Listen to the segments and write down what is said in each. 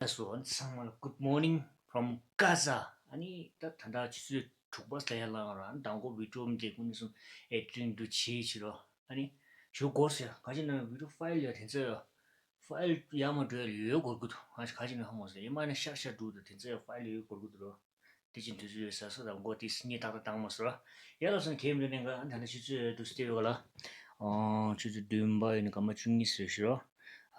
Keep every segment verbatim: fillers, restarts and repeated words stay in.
ལགས་སོ། ཨ་ནི་ཚང་མ་ལ་good morning from Gaza། ཨ་ནི་ད་ད་ལྟ་ཆུ་ཚོད་དྲུག་པ་ལ་ཡར་ལངས་ར། ཨ་ནི་དང་པོ་བི་ཌི་ཡོ་འདི་ཁོང་ཚོ་ཨེ་ཌི་ཊིང་དུ་བྱེད་བྱེད་རོ། ཨ་ནི་ཞུ་དགོས་ཟེར། ག་ཅི་ན་བི་ཌི་ཡོ་ཕའིལ་ཡ་དེ་ཚོ་ཡ་ཕའིལ་ཡར་མར་འགྲོ་ཡ་ཡོད་དགོས་ཀྱི་འདུག་ཨ་ནི་ག་ཅི་ན་ཧ་མོ་ཟེར་ཡ་མ་ནི་ཤར་ཤར་འགྲོ་འདུག་དེ་ཚོ་ཡ་ཕའིལ་ཡོད་དགོས་ཀྱི་འདུག་རོ། དེ་བཞིན་དུས་ཚོད་ཡོད་ས་སོ་དང་མགོ་དེ་སྙིང་ཏག་ཏག་བཏང་མ་སོ་ར། ཡ་ལ་སོང་གེམ་རེ་ནས་ག་ཨ་ད་ནི་ཆུ་ཚོད་དུ་སྟེ་ཡོད་ག་ལ། ཨོ་ཆུ་ཚོད་བདུན་པ་ཡིན་ན་སྐར་མ་བཅུ་གཉིས་ཟེར་ཞུ་རོ།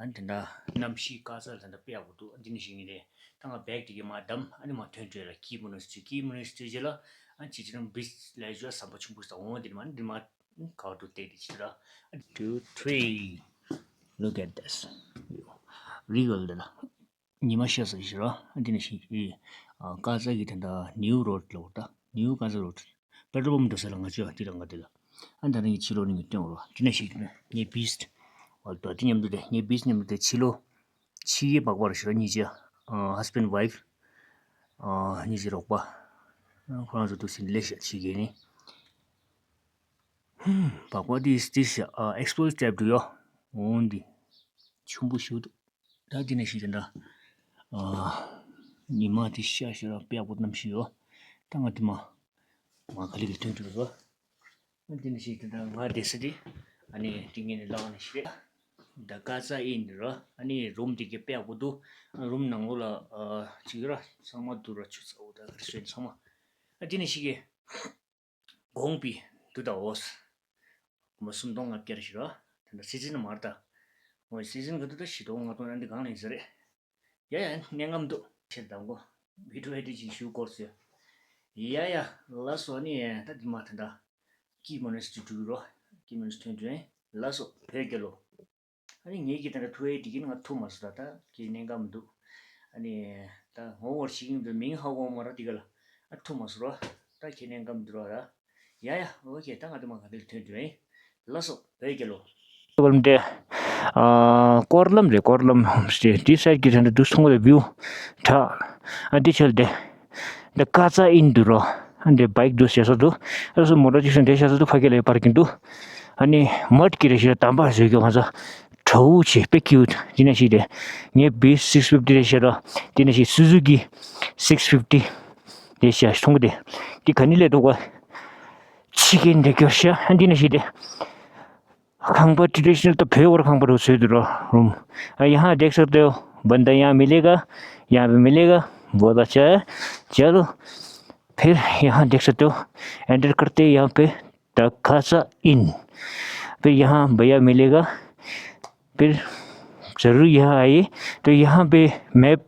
ཨ་ནི་དེ་འདྲ་གནམ་གཤིས་དཀར་ཚ་ལ་དེ་འདྲ་དཔེ་ཡག་པོ་འདུག་ཨ་འདི་ནས་ཞིག་ཡིན་རེད། ད་ང་བེག་དེ་གི་མ་བསྡམས། ཨ་ནི་མ་ཐོན་བྲོས་ལ་ཀི་མོ་ནས་ཅི་ཀི་མོ་ནས་ཅི་རྗེས་ལ། ཨ་ཅི་ཅི་རང་བིས་ལ་ཞུ་ཟམ་པ་ཆུང་པོ་ཞིག་དང་འོང་དེ་ནི་མ་འདི་མ་ག་བ་འདུག་སྟེགས་དེ་ཅི་ར། Two, three. Look at this. རི་ག་ལ་དེ་ལ། ཉི་མ་ཤར་ས་ཞིག་ར། ཨ་འདི་ནས་ཞིག་ཨི། ཨ་ཀ་ཛ་གི་དེ་འདྲ་ནིའུ་རོ་ཌི་ལ་འོ་ད། ནིའུ་ཀ་ཛ་རོ་ཌི། པེ་ཊོལ་པམ་འགྲོ་ས་ལ་ང་ཚོ་ཡང་འདི་ལ་ང་འདི་ལ། ཨ་ད་ནི་ངའི་ཕྱི་ལོགས་ནས་ངས་སྟོན་འོ་ར། འདི་ནས་ཞིག་ངའི་བིས་ཊི། འོ་ད་འདི་མཉམ་དུ་དེ་ངའི་བིས་ཊི་མཉམ་དུ་དེ་ཕྱི་ལོགས། ཕྱི་ཡི་སྦག་སྦག་ར་ཞིག་ར་གཉིས་ཀྱི། ཨ་ཧས་བྷེན་ཌི་ཝའིཕ། ཨ་གཉིས་ཀྱི་རོགས་པ། ཁོ་རང་ཚོ་འདུག་སེ་ལས་ཤ་ཕྱི་གི་ནི། སྦག་སྦག་འདི་འདི་ཤ་ཨ་ཨེགས་པོ་ཊེབ་འདུག་ཡོ། འོང་འདི་ཆུང་པོ་ཞིག་འདུག་ད་འདི་ནས་ཞིག་དེ་འདྲ། ཨ་ཉི་མ་འདི་ཤར་ཤར་ར་དཔེ་ཡག་པོ་གནམ་གཤིས་ཡོད། ད་ང་འདི་མ་མ་ག་ལེ་གི་ཐོན་འགྲོ་རོ། ཨ་འདི་ནས་ཞིག་དེ་འདྲ་ང་བསྡད་ས་འདི་ཨ་ནི་འདི་ངས་ནས་ལག་ནས་ཞིག་རེད། ད་ཀ་ཛ་ཨིན་འདི་རོ། ཨ་ནི་རུམ་འདི་གི་དཔེ་ཡག་པོ་འདུག་ཨ་རུམ་ནང་ལོགས་ལ་ཨ་ཅིག་ར་ཚང་མ་འདུག་ར། ཆུ་ཚ་བོ་ད་ག་རེ་ཟེར་ཚང་མ། ཨ་འདི་ནས་ཞིག་གི་གོང་པི་དུ་ད་འོས། མ་སུམ་སྟོང་ལྔ་བརྒྱ་རེ་ཞིག་རོ། དེ་འདྲ་སི་ཛིན་མར་ད། འོ་སི་ཛིན་ག་དུ་ད་བཞི་སྟོང་ལྔ་སྟོང་ཡང་འདི་གང་ལེན་ཟེར་རེད། ཡ་ཡ་གནས་ངམ་འདུག་ཆེ་དང་གོ། བི་ཌི་ཡོ་ཨེ་ཌི་ཅིག་ཞུ་སྐོར་ཟེར། ཡ་ཡ་ལ་སོ་ནི་ད་འདི་མ་ད་འདྲ། ཀི་མོ་ནེ་སི་ཏུ་འགྲོ་རོ། ཀི་མོ་ནེ་སི་ཐོན་དུས་ལ་སོ་བོད་རྒྱལ་ལོ། ཨ་ནི་ངེད་ཀྱིས་དེ་འདྲ་ཐུག་ཨེ་འགྲིག་གིན་ང་ཐུག་མ་སོང་ད་ད་ཁྱེད་གནས་ཀ་མི་འདུག་ཨ་ནི་ད་ངོ་བོར་ཞིག་ཡིན་འདུག་མིང་ཧ་གོ་མ་ར་དེ་ག་ལ་ཨ་ཐུག་མ་སོང་ར། ད་ཁྱེད་གནས་ཀ་མི་འདུག་ར་ད། ཡ་ཡ་ཨོ་ཁེ་ད་ང་དུ་མ་ག་དེ་ལ་ཐོན་དུ་ཨེ། ལགས་སོ་བོད་རྒྱལ་ལོ། ཀོར་ལམ་དེ། ཨ་ཀོར་ལམ་རེད་ཀོར་ལམ་རེད། དེ་སའིཌ་གི་དེ་འདྲ་འདུག་སོང་བ་བིའུ་དྲག་ཨ་འདི་ཆལ་དེ། འདི་ཀ་ཙ་ཨིན་འདུག་རོ། ཨ་འདི་བྷའིཀ་འདུག་བྱས་ས་འདུག་ཨ་སོ་མོ་ཊ་ཅིག་སོང་བསྡད་བྱས་ས་འདུག་ཕ་གི་ལ་པར་ཀིང་འདུག་ཨ་ནི་མཌ་གི་རེ་ཞིག་དམ་པ་བཟོས་ཀྱི་ང་ཚོ་དྲ་བོ་ཆེ་དཔེ་ཀིའུ་ཊི་འདི་ནས་ཞིག་དེ། ངའི་བི་སིགས་ཕིབ་ཏི་རེ་ཞིག་རོ། འདི་ནས་ཞིག་སུ་ཟུ་ཀི་སིགས་ཕིབ་ཏི་རེ་ཞིག་མཐོང་གི་དེ། འདི་ག་ནི་ལས་འདུག་ག་ཕྱི་གི་འདི་སྐྱོར་ཤ་ཨ་འདི་ནས་ཞིག་དེ། ཁང་པ་ཊི་རེ་ཌི་ཤི་ནལ་ད་བོད་བར་ཁང་པ་རུ་བཟོས་འདུག་རོ། रूम ཨ་यहाँ देख सकते हो बंदा यहाँ मिलेगा, यहाँ पे मिलेगा, बहुत अच्छा है। चलो फिर यहाँ देख सकते हो, एंटर करते हैं यहाँ पे द कासा इन। फिर यहाँ भैया मिलेगा, फिर ज़रूर यहाँ आइए। तो यहाँ पे मैप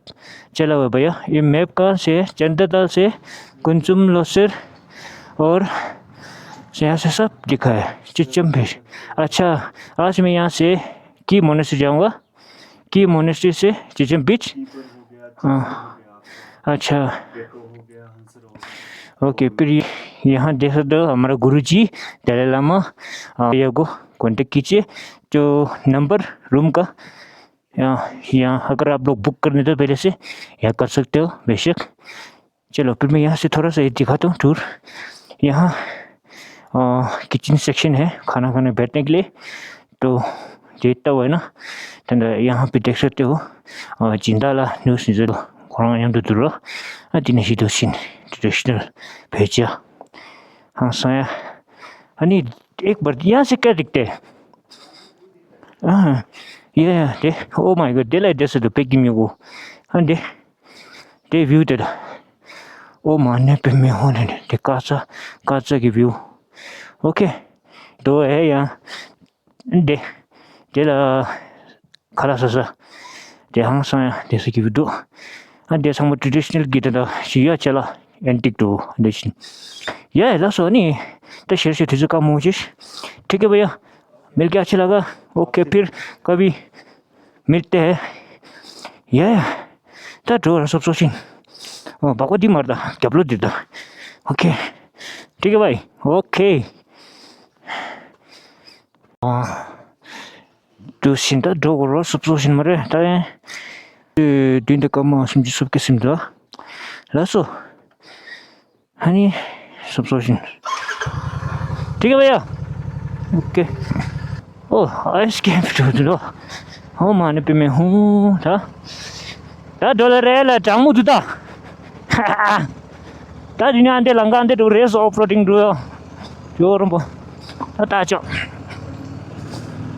चला हुआ है भैया, ये मैप कहाँ से है? चंदाताल से, कुंचुम लोसर और यहाँ से सब दिखा है। चिचम भी। अच्छा, आज मैं यहाँ से की मोनेस्ट्री जाऊँगा, की मोनेस्ट्री से चिचम बीच। हाँ, अच्छा। ओके, फिर ये-, यहाँ देख सकते हो हमारा गुरुजी दलाई लामा, आ, भैया को कॉन्टेक्ट कीजिए। जो नंबर रूम का, यहाँ, यहाँ अगर आप लोग बुक करने तो पहले से यहाँ कर सकते हो बेशक। चलो फिर मैं यहाँ से थोड़ा सा ये दिखाता हूँ टूर। यहाँ किचन सेक्शन है खाना खाने बैठने के लिए। तो ये इतना हुआ है ना, तो यहाँ पे देख सकते हो, जिंदा ला न्यूज़ निजल कोरोना यहाँ तो दूर। दिने सी तो सीन ट्रेडिशनल भेजा। हाँ साया। अनि एक बार यहाँ से क्या दिखते हैं? हाँ, ये, ये, ओ माय गॉड, दिलाई देश तो पेकिंग में वो। हाँ दे। དེ་བིའུ་དེ་ལ། ཨོ་མ་ནེ་པེ་མེ་ཧོ་ནེ་ནེ་དེ་ཀ་ཙ་ཀ་ཙ་གི་བིའུ། ཨོ་ཁེ། དོ་ཨེ་ཡ། དེ། དེ་ལ། ཁ་ལ་ས་ས། དེ་ཧང་སང་ཡ་དེ་ས་གི་བིའུ་འདུག་ཨ་དེ་ཚང་མ་ཊི་རེ་ཌི་ཤི་ནལ་གི་དེ་འདྲ་ཞིག་ཡ་ཆ་ལ་ཨན་ཊིག་འདུག་དེ་བཞིན། ཡ་ཡ་ལགས་སོ་ནི། ད་ཤེར་ཤེར་དུས་ཚོད་བཀག་མོ་ཆེ། ཐིག་གེ་བ་ཡ། མིལ་གྱ་ཆེ་ལ་ག་ཨོ་ཁེ་ཕིར་ཀ་བི། མིར་ཏེ། ཡ་ཡ། ད་འགྲོ་ར་སོབ་སོབ་ཤིན། ཨོ་བག་པ་འདི་མར་ད་རྒྱབ་ལོ་འདི་ད། ཨོ་ཁེ། ཐིག་གེ་བའི། ཨོ་ཁེ། ཨ། འགྲོ་ཤིན་ད་འགྲོ་གོ་ར་སོབ་སོབ་ཤིན་མ་རེད་ད་ཡ། ཨེ། བདུན་དང་སྐར་མ་སུམ་ཅུ་སོ་བརྒྱད་ཟིན་འདུག་ལགས་སོ། ཧ་ནི། སོབ་སོབ་ཤིན། ཐིག་གེ་བ་ཡ། ཨོ་ཁེ། ཨོ་ཨའི་སི་ཀེམ་འགྲོ་འདུག་ཨོ་མ་ནི་པི་མེ་ཧུ་ད། ད་འགྲོ་ལ་རེད་ལ་གྲང་མོ་འདུག་ད། ད་དེ་ནས་ཨ་འདྲེ་ལང་ཀ་འདྲེ་འགྲོ་རེད་སོ་ཨོཕ་རོ་ཌིང་འགྲོ་ཡོ། ཇོ་རོམ་པོ། ད་ད་ཅོ།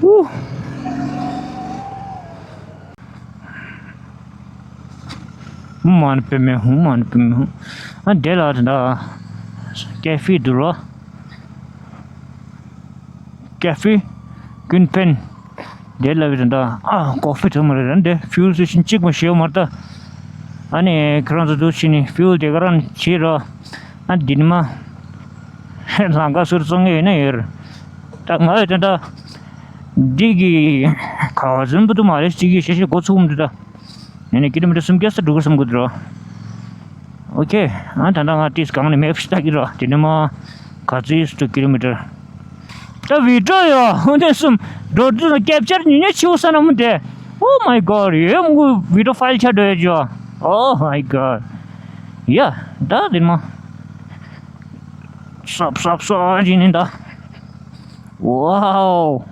ཨུ། མ་ཎི་པདྨེ་ཧཱུྃ། མ་ཎི་པདྨེ་ཧཱུྃ། ཨ་འདྲེ་ལ་དེ་འདྲ་ཀེ་ཧྥེ་འདུག་རོ། ཀེ་ཧྥེ། ཀུན་ཕན། འདྲེ་ལ་བི་དེ་འདྲ། ཨ་ཀོ་ཧྥེ་ཐོན་མ་རེད་འདྲེ། ཕིའུ་ལི་སི་ཊེ་ཤན་གཅིག་མ་ཞེའོ་མ་ད། ཨ་ནི་ཁྱེད་རང་ཚོ་འདུག་ཕྱིན་ནས་ཕིའུ་ལི་དེ་ག་རང་བྱེད་རོ། ཨ་འདི་ནི་མ། ལང་ཀ་ཟུར་བཙོང་ངེས་ཡོད་ན་ཡོད། ད་ང་ཡོད་དེ་འདྲ། འདི་གི་ག་བ་ཟིན་པོ་དུ་མ་རེད་ཅིག་གི་ཤེས་ཤེས་འགོ་ཚུགས་མི་འདུག་ད། ཡིན་ནའི་ཀི་ལོ་མི་ཊར་སུམ་བརྒྱ་ཙམ་འགྲོ་གི་བསམ་གི་འདུག་རོ། ཨོ་ཁེ། ཨ་ད་ལྟ་ང་ཏིས་གང་ནས་མེབ་ཤི་ལྟ་གི་རོ། དེ་ནས་མ་ག་ཚོད་ཡིན་སུ་ཀི་ལོ་མི་ཊར། ད་བི་ཌི་ཡོ་ཡོ་འོ་ནས་གསུམ་འགྲོ་དུས་ཀེབ་ཅར་ཉུང་ཉུང་བྱེད་དགོས་ས་ན་མོ་དེ། Oh my god ཡོད་མོ་བི་ཌི་ཡོ་ཕའིལ་ཆ་འགྲོ་ཡ་ཅོ། Oh my god ཡ་ད་དེ་ནས་མ་སོབ་སོབ་སོབ་ཅིག་ནས་ད། ཝའོ།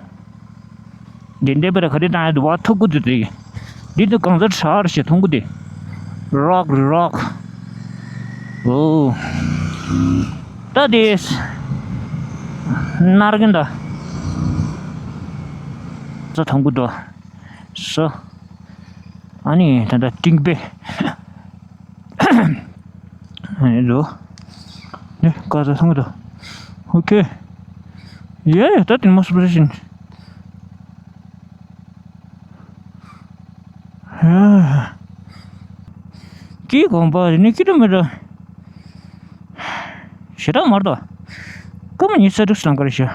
འདི་འདྲའི་པར་ག་རེ་བཏང་ཡ་འདུག་བ། ཐུག་གུ་འདི་འདི་འདི་འདི་གང་ཚ་ཁྲ་རེ་ཞེ་མཐོང་གུ་འདི། རོག་རོག་ཨོ། ད་དེ་ནར་གིན་ད་ཚ་མཐོང་གུ་འདུག་སོ། ཨ་ནི་ད་ད་ཏིང་པེ། ཨེ་རོ། ནི་ཀ་ས་སང་རོ། ཨོ་ཁེ། ཡ་ཡ་ད་དེ་མོ་སུ་པ་ཤིན། ཡ། ཀི་གོམ་པ་རི་ནི་ཀི་ལོ་མི་ཊར། ཞེ་དྲག་མར་དོ། ཀ་མ་ཉི་ས་དྲུག་སང་ཀ་རི་ཤ།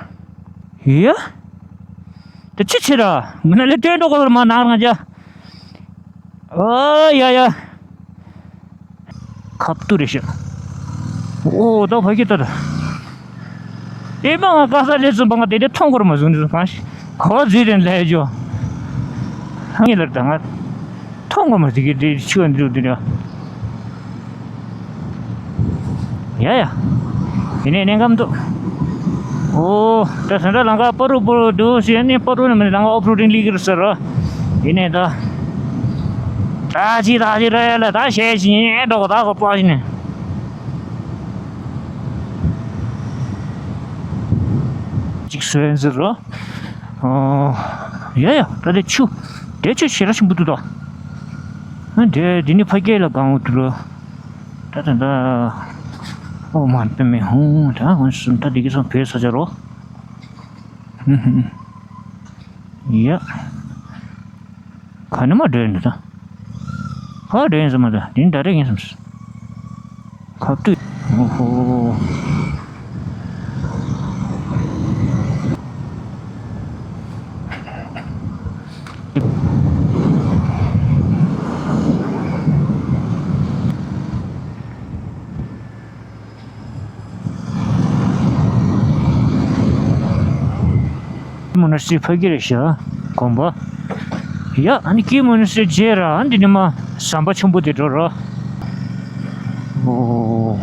ཡ། དེ་ཅི་ཆེ་ར། མི་ན་ལེ་ཏྲེན་ཏོ་ཀོ་ལ་མ་ནང་རང་ཅ། ཨོ་ཡ་ཡ། ཁབ་ཏུ་རེ་ཤ། ཨོ་ད་ཕ་གི་ད་ད། ཨེ་མ་ང་ཀ་ས་ལེ་སུ་བ་ང་དེ་དེ་ཐོང་གོར་མ་ཟུང་ནི་སུ་གང་ཤི། གོ་ཟི་རེན་ལེ་ཇོ། ཧང་ཡི་ལར་ད་ང་ཐོང་གོར་མ་ཟི་གི་དེ་ཆུ་ཨན་དུ་དུ་ཡ། ཡ་ཡ། ཡིན་ནའི་གནས་ཁམས་འདུག་ཨོ། ད་ད་ལྟ་ལང་ཀ་པ་རུ་པ་རུ་འདུག་ཟེར་ནས་པ་རུ་ནས་མིན་ལང་ཀ་ཨོཕ་རོ་ཌིང་ལི་གིར་ཟེར་རོ། ཡིན་ནའི་ད། ད་ཅི་ད་ཅི་རེད་ལ་ད་ཤེས་ཤིང་འགྲོ་ག་ད་གོ་པ་ཡིན་ནས། གཅིག་སོན་ཟེར་རོ། ཨོ། ཡ་ཡ་ད་དེ་ཆུ། དེ་ཆུ་ཞེ་ར་ཆེན་པོ་འདུག་ད། ཨ་འདྲེ་འདི་ནི་ཕ་སྐད་ལ་གང་འོ་དུ་རོ། ད་ད་ད། ཨོ་མ་པེ་མེ་ཧུང་ད་ཧུང་སུམ་ད་འདི་གི་སང་བོད་ས་ཆ་རོ། ཧུམ་ཧུམ། ཡ། ག་ནི་མ་འདྲེ་འདི་ད། ཕ་འདྲེ་ཡིན་སམ་མ་ད་འདི་ནི་ད་རེ་ཡིན་སམ་སི། ཁབ་ཏུ། ཨོ་ཧོ། མོ་ན་སི་ཕ་གི་རེད་ཤག་དགོན་པ། ཡ་ཨ་ནི་ཀི་མོ་ན་སི་རྗེས་ར་ཨ་འདི་ནི་མ་ཟམ་པ་ཆེན་པོ་དེ་འགྲོ་ར། ཨོ།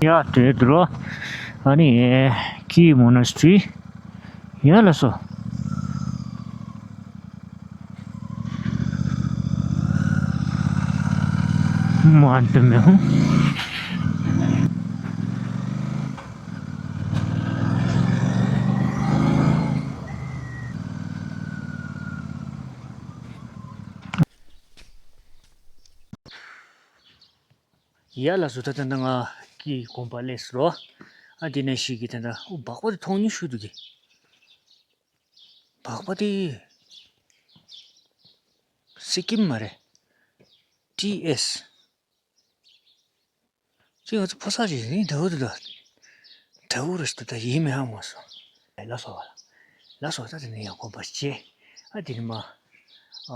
ཡ་དེ་འགྲོ། ཨ་ནི་ཀི་མོ་ན་སི་ཡ་ལ་སོ། མ་འདི་མེད་ཧུ། ཡ་ལ་སོ་ད་ད་ང་གི་དགོན་པ་ལས་སོ། ཨ་དེ་ནས་ཞིག་གི་ད་ད་འོ་སྦག་པ་དེ་མཐོང་ཉུང་ཤོས་འདུག་གི། སྦག་པ་དེ་སི་ཀིམ་མ་རེད། ཊི་ཨེས། ཅི་ང་ཚོ་ཕོ་གསར་ཞིག་ཡིན་འདྲ་བོ་འདུག་ད། འདྲ་བོ་རེད་ད་ད་ཡིན་མི་ཧ་མ་སོང་། ལ་སོ་བ་ལ། ལ་སོ་ད་དེ་ནས་ཡང་དགོན་པ་བྱས། ཨ་དེ་ནས་མ། ཨ་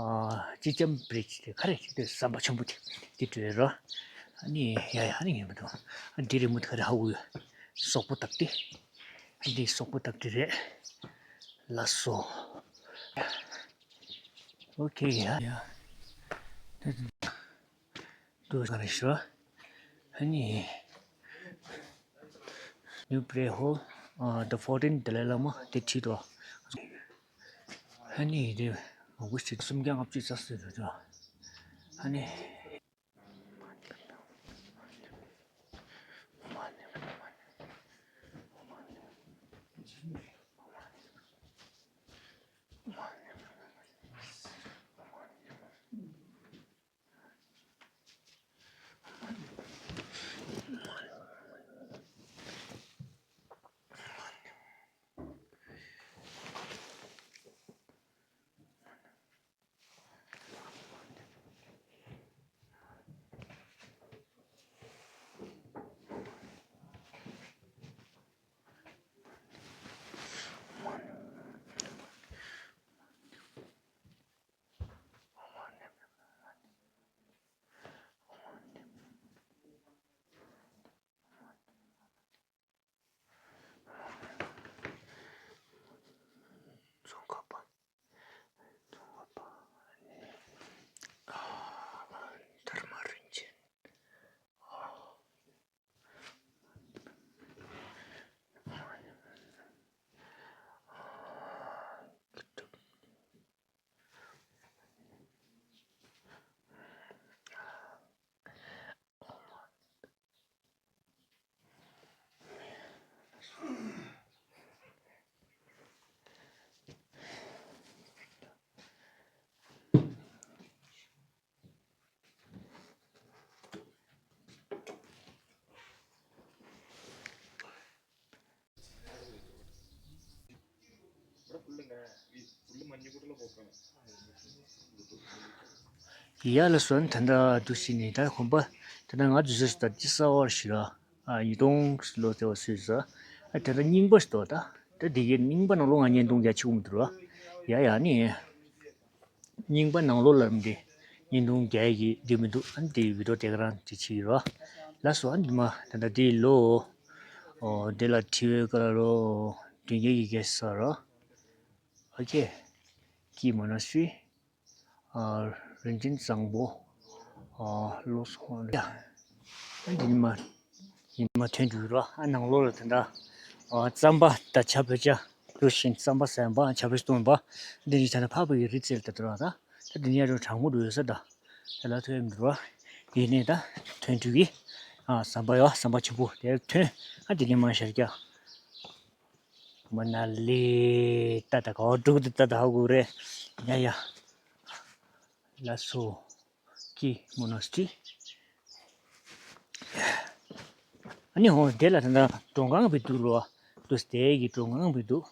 ཅི་ཅམ་བི་རི་ཇི་དེ་ག་རེ་ཅི་དེ་ཟམ་པ་ཆེན་པོ་དེ་དེ་བྲོས་རོ། ཨ་ནི་ཡ་ཡ་ཨ་ནི་ངས་མི་འདུག་ཨ་འདི་རི་མོ་དེ་ག་རེ་ཧ་གོ་ཡོད། སོག་པོ་སྟག་དེ། ཨ་འདི་སོག་པོ་སྟག་དེ་རེད། ལ་སོ། ཨོ་ཁེ་ཡ་ཡ། ཏུ་ག་རེ་ཞུ། ཨ་ནི། New Prayer Hall, uh, the fourteenth Dalai Lama དེ་བྲིས་འདུག་ཨ་ནི་དེ་མང་པོ་ཞིག་སུམ་བརྒྱ་ལྔ་བཅུ་རྩ་གསུམ་རེད་འདུག་ཨ་ནི། ཙོང་ཁ་པ། ཙོང་ཁ་པ། ཨ་ནི། ཨ། དྷརྨ་རིན་ཆེན། ཨ། ཡ་ལགས་སོ། ད་ལྟ་འདུག་སེ་ནས་ད་གོམ་པ་ད་ལྟ་ང་འདུག་སེ་ད་ཅི་གསར་བ་ཞིག་ལ། ཨ། ཉིས་སྟོང་ལོ་དེ་བ་སུས་ཟ། ཨ། ད་ལྟ་རྙིང་པ་ཞིག་འདུག་ད་ད་འདི་གའི་རྙིང་པ་ནང་ལོགས་ང་བརྙན་ཐུང་རྒྱག་ཆོག་མི་འདུག་ར། ཡ་ཡ་ནི། རྙིང་པ་ནང་ལོགས་ལ་འདི་བརྙན་ཐུང་རྒྱག་ཡ་གི་འདི་མི་འདུག་ཨ་ནི་འདི་བི་ཌིའོ་དེ་ག་རང་འདི་བྱེད་ཀྱི་རོ། ལགས་སོ། ཨ་ནི་འདི་མ་ད་ལྟ་འདི་ལོ། ཨོ། འདི་ལ་ཁྲི་བའི་ཀ་ལ་རོ། དོན་རྒྱལ་གྱི་རྒྱལ་ས་རོ། ཨོ་ཁེ། ཀི་མོ་ན་སི་ཊི། ཨ། རིན་ཆེན་བཟང་པོ། ཨ། ལོ་སོ་ཡ། ཨ་འདི་ཉི་མ། ཉི་མ་ཐོན་འགྲོ་གི་རོ། ཨ་ནང་ལོགས་ལ་དེ་འདྲ། ཨ། རྩམ་པ་དང་ཕྱག་དཔེ་ཆ། ལོ་བཞིན་རྩམ་པ་ཟན་པ་ཕྱག་དཔེ་སྟོན་པ། འདི་ནི་ད་ནི་འཕགས་པའི་རི་རྩེ་ལ་ད་དུ་ར་ད། ད་འདི་ནས་ཡར་གྲང་མོ་འགྲོ་ཡོད་ས་ད། ད་ལ་ཐོན་འགྲོ་རོ། ཡིན་ནས་ད་ཐོན་འགྲོ་གི། ཨ། ཟམ་པ་ཡོད། ཟམ་པ་ཆེན་པོ་དེར་ཐོན། ཨ་འདི་ནས་མར་ཤར་རྒྱག་མ་ན་ལི་ཏ་ཏ་ག་འགྲུག་ཏུ་ཏ་ཏ་ཧ་གོ་རེད། ཡ་ཡ། ལ་སོ། ཀི་མོ་ན་སི་ཊི། ཨ་ནི་ཧོ་དེ་ལ་ད་ལྟ་མགྲོན་ཁང་བི་འདུག་རོ། ཏུ་སྟེ་གི་མགྲོན་ཁང་བི་འདུག་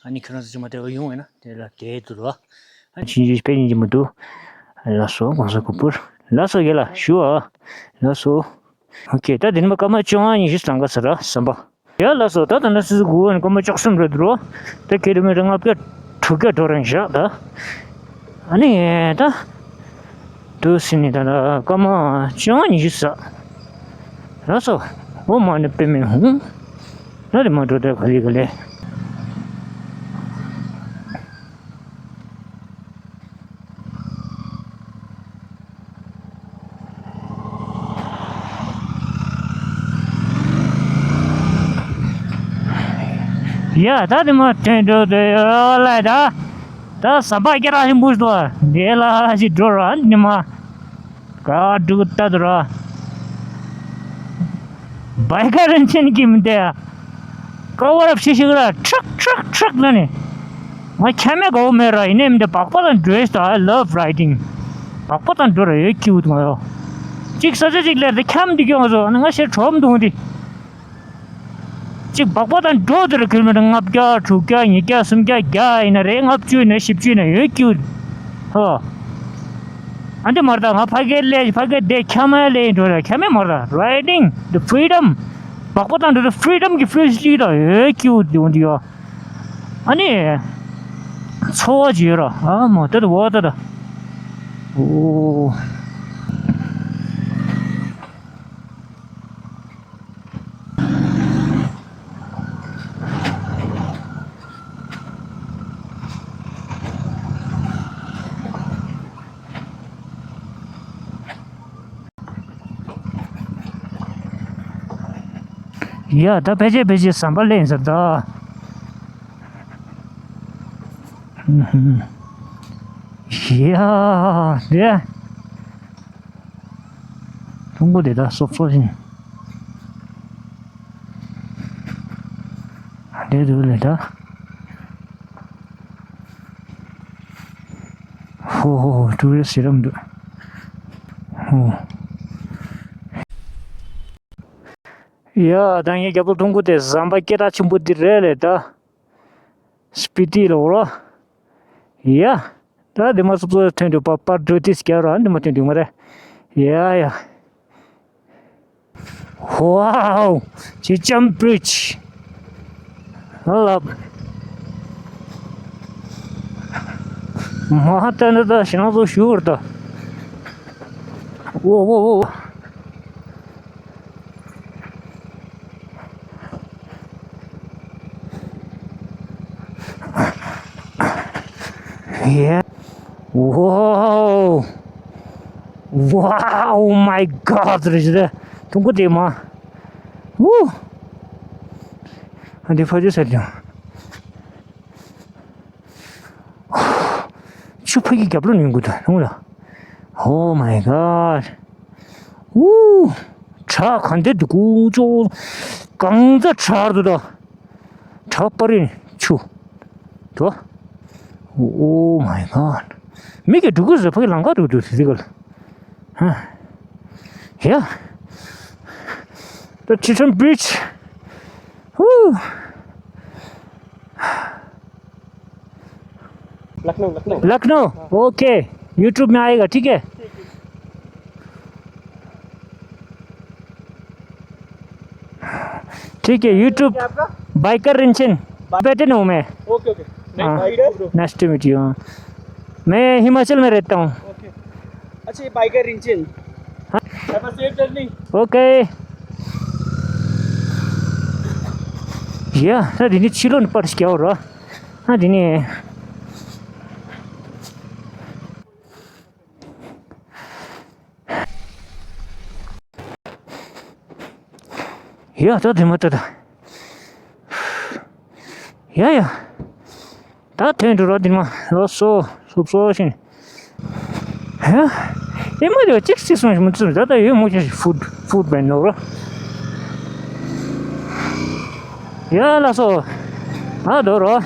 ཨ་ནི་ཁྱེད་རང་ཚོ་ཅི་མ་དེ་བ་ཡོང་བས་ན་དེ་ལ་དེ་འདུག་རོ། ཨ་ཕྱིན་ཅི་ཕེ་ཉིན་གྱི་མི་འདུག་ལ་སོ་གོང་ས་གོ་པུར། ལ་སོ་གེ་ལ་ཞུ་ཨ། ལ་སོ། ཨོ་ཁེ། ད་དེ་ནི་མ་སྐར་མ་བཅོ་ལྔ་ཉི་ཤུ་གྲངས་ཀ་ས་ར་ཟམ་པ། ཡ་ལགས་སོ། ད་ད་ན་སི་སི་གུ་ཝན་སྐར་མ་བཅུ་གསུམ་རེད་འདུག་རོ། ད་ཁེ་རི་མི་རེ་ལྔ་བརྒྱ་དྲུག་བརྒྱ་འགྲོ་རང་བཞག་ད། ཨ་ནི་ད། དུ་སི་ནི་ད་ད་སྐར་མ་བཅོ་ལྔ་ཉི་ཤུ་ས། ལགས་སོ། འོ་མ་ནི་པེ་མེ་ཧུང་། ད་རེ་མ་འགྲོ་ད་ག་ལེ་ག་ལེ། ཡ་ད་དེ་མ་ཐོན་འགྲོ་དེ་ཡོད་ལ་ད། ད་ཟམ་པ་སྐྱ་ར་ཧིན་པུ་ཏོ་འདི་ལ་ཞིག་འགྲོ་ར་འདི་མ། ག་འགྲུག་ད་དུ་ར། བའི་ཀ་རིན་ཆེན་གྱི་མི་དེ། ཀ་བ་རབ་ཤི་ཤི་ར་ཁྲག་ཁྲག་ཁྲག་ལ་ནི། ང་ཁྱ་མེད་གོ་མེད་ར་ཡིན་ནའི་མི་དེ་བག་པ་དང་འགྲོས་ད། I love riding. བག་པ་དང་འགྲོ་ར་ཡོད་ཀྱི་འུ་ཐུང་ཡོ། གཅིག་ས་ཆ་གཅིག་ལེར་དེ་འཁྱམ་འདི་ཀྱང་བཟོ་ང་ཤེར་གྲོམ་འདུག་འདི། གཅིག་བག་པ་དང་འགྲོ་དེར་ཀི་ལོ་མི་ཊར་ལྔ་བརྒྱ་དྲུག་བརྒྱ་ཉིས་བརྒྱ་སུམ་བརྒྱ་བརྒྱ་ཡིན་ན་རེད། ལྔ་བཅུ་ཡིན་ན་བཞི་བཅུ་ཡིན་ན་ཡོད་ཀྱི་འུ། ཧོ། ཨ་འདི་མར་ད་ང་ཕ་གིར་སླེབས། ཕ་གིར་བསྡད། འཁྱམ་ཡ་སླེབས་འགྲོ་ར་འཁྱམ་ཡ་མར་ད། Riding the freedom. བག་པ་དང་འགྲོ་དེ་ཕི་རི་ཌམ་གྱི་ཕི་ལི་ཇི་ཅིག་ད་ཡོད་ཀྱི་འུ་འདི་འོ་འདི་ཡོ། ཨ་ནི། འཚོ་བ་ཅིག་ཡོད་ར། ཨ་མ་ད་ད་འོ་ད་ད། འོ། ཡ་ད་ཕལ་ཆེར་ཕལ་ཆེར་ཟམ་པ་ལེན་ཟེར་ད། ཡ་དེ། ཀྲུང་གོ་དེ་ད་སོབ་སོབ་ཞིག་དེ་དུ་ལས་ད། ཧོ་ཧོ་ཧོ་ཊུ་རི་སི་ཊི་ཞེ་དྲག་འདུག་ཧོ། ཡ། ད་ངའི་རྒྱབ་ལོགས་ཀྲུང་གོ་དེ་ཟམ་པ་སྐད་གྲགས་ཆེན་པོ་འདི་རེད་ལས་ད། སྤི་ཏི་ལ་འོ་ར། ཡ། ད་འདི་མ་སོབ་སོབ་ཐོན་འདུག་པ། པར་འགྲོ་ཏིས་རྒྱག་ར་འདི་མ་ཐོན་འདུག་མ་རེད། ཡ་ཡ། Wow! Chichen Bridge. ལབ། མ་ཧ་ཏན་ཏན་ཞེ་ན་ཚོ་ཞུ་བར་ད། ཝོ་ཝོ་ཝོ། Yeah. Wow. Wow, my God, རེད་ཞེ་ད། ཀྲུང་གོ་དེ་མ། ཝུ། ཨ་འདི་ཕ་ཇོ་ཟེར་ཀྱང་། ཆུ་ཕ་གི་རྒྱབ་ལོགས་ནས་ཡོང་གི་འདུག་ལ། Oh my God. ཝུ། བྲག་གང་དེ་འདུག་གུ་ཅོ། གང་ཚ་བྲག་འདུག་ད། བྲག་པ་རི་ཆུ། དོ། Oh my God. མི་གི་འགྲོ་གི་རེད། ཕ་གི་ལམ་ཁ་འགྲོ་འདུག་དེ་ག་ལ། ཧ། ཡ། The Chichen Bridge. Woo. Lucknow, लखनऊ। लखनऊ। हाँ। Okay. YouTube में आएगा, ठीक है? ठीक है, YouTube। क्या आपका? बाइकर Rinchen. By- Tibetan हूँ मैं। Okay, okay. हाँ। Nice to meet you, bro. Nice to meet you, हाँ। मैं हिमाचल में रहता हूँ। ओके। अच्छा, ये बाइकर रिंचन। हाँ। Have a safe journey. Okay. ཡ། ད་འདི་ནི་ཕྱི་ལོགས་ནས་པར་ཞིག་རྒྱག་རོགས། ཨ་འདི་ནི། ཡ་ད་དེ་མ་ད་ད། ཡ་ཡ། ད་ཐོན་འགྲོ་རོགས་འདི་མ་ལོ་སོ་སོབ་སོ་ཞིན། ཧ། ཨེ་མ་རེ་གཅིག་གཅིག་སོང་ཞིག་མ་ཚུད་ད་ད་ཡོད་མོ་ཞིག་ཕུད་ཕུད་བན་ནོ་རོ། ཡ་ལ་སོ། ཨ་དོ་རོ།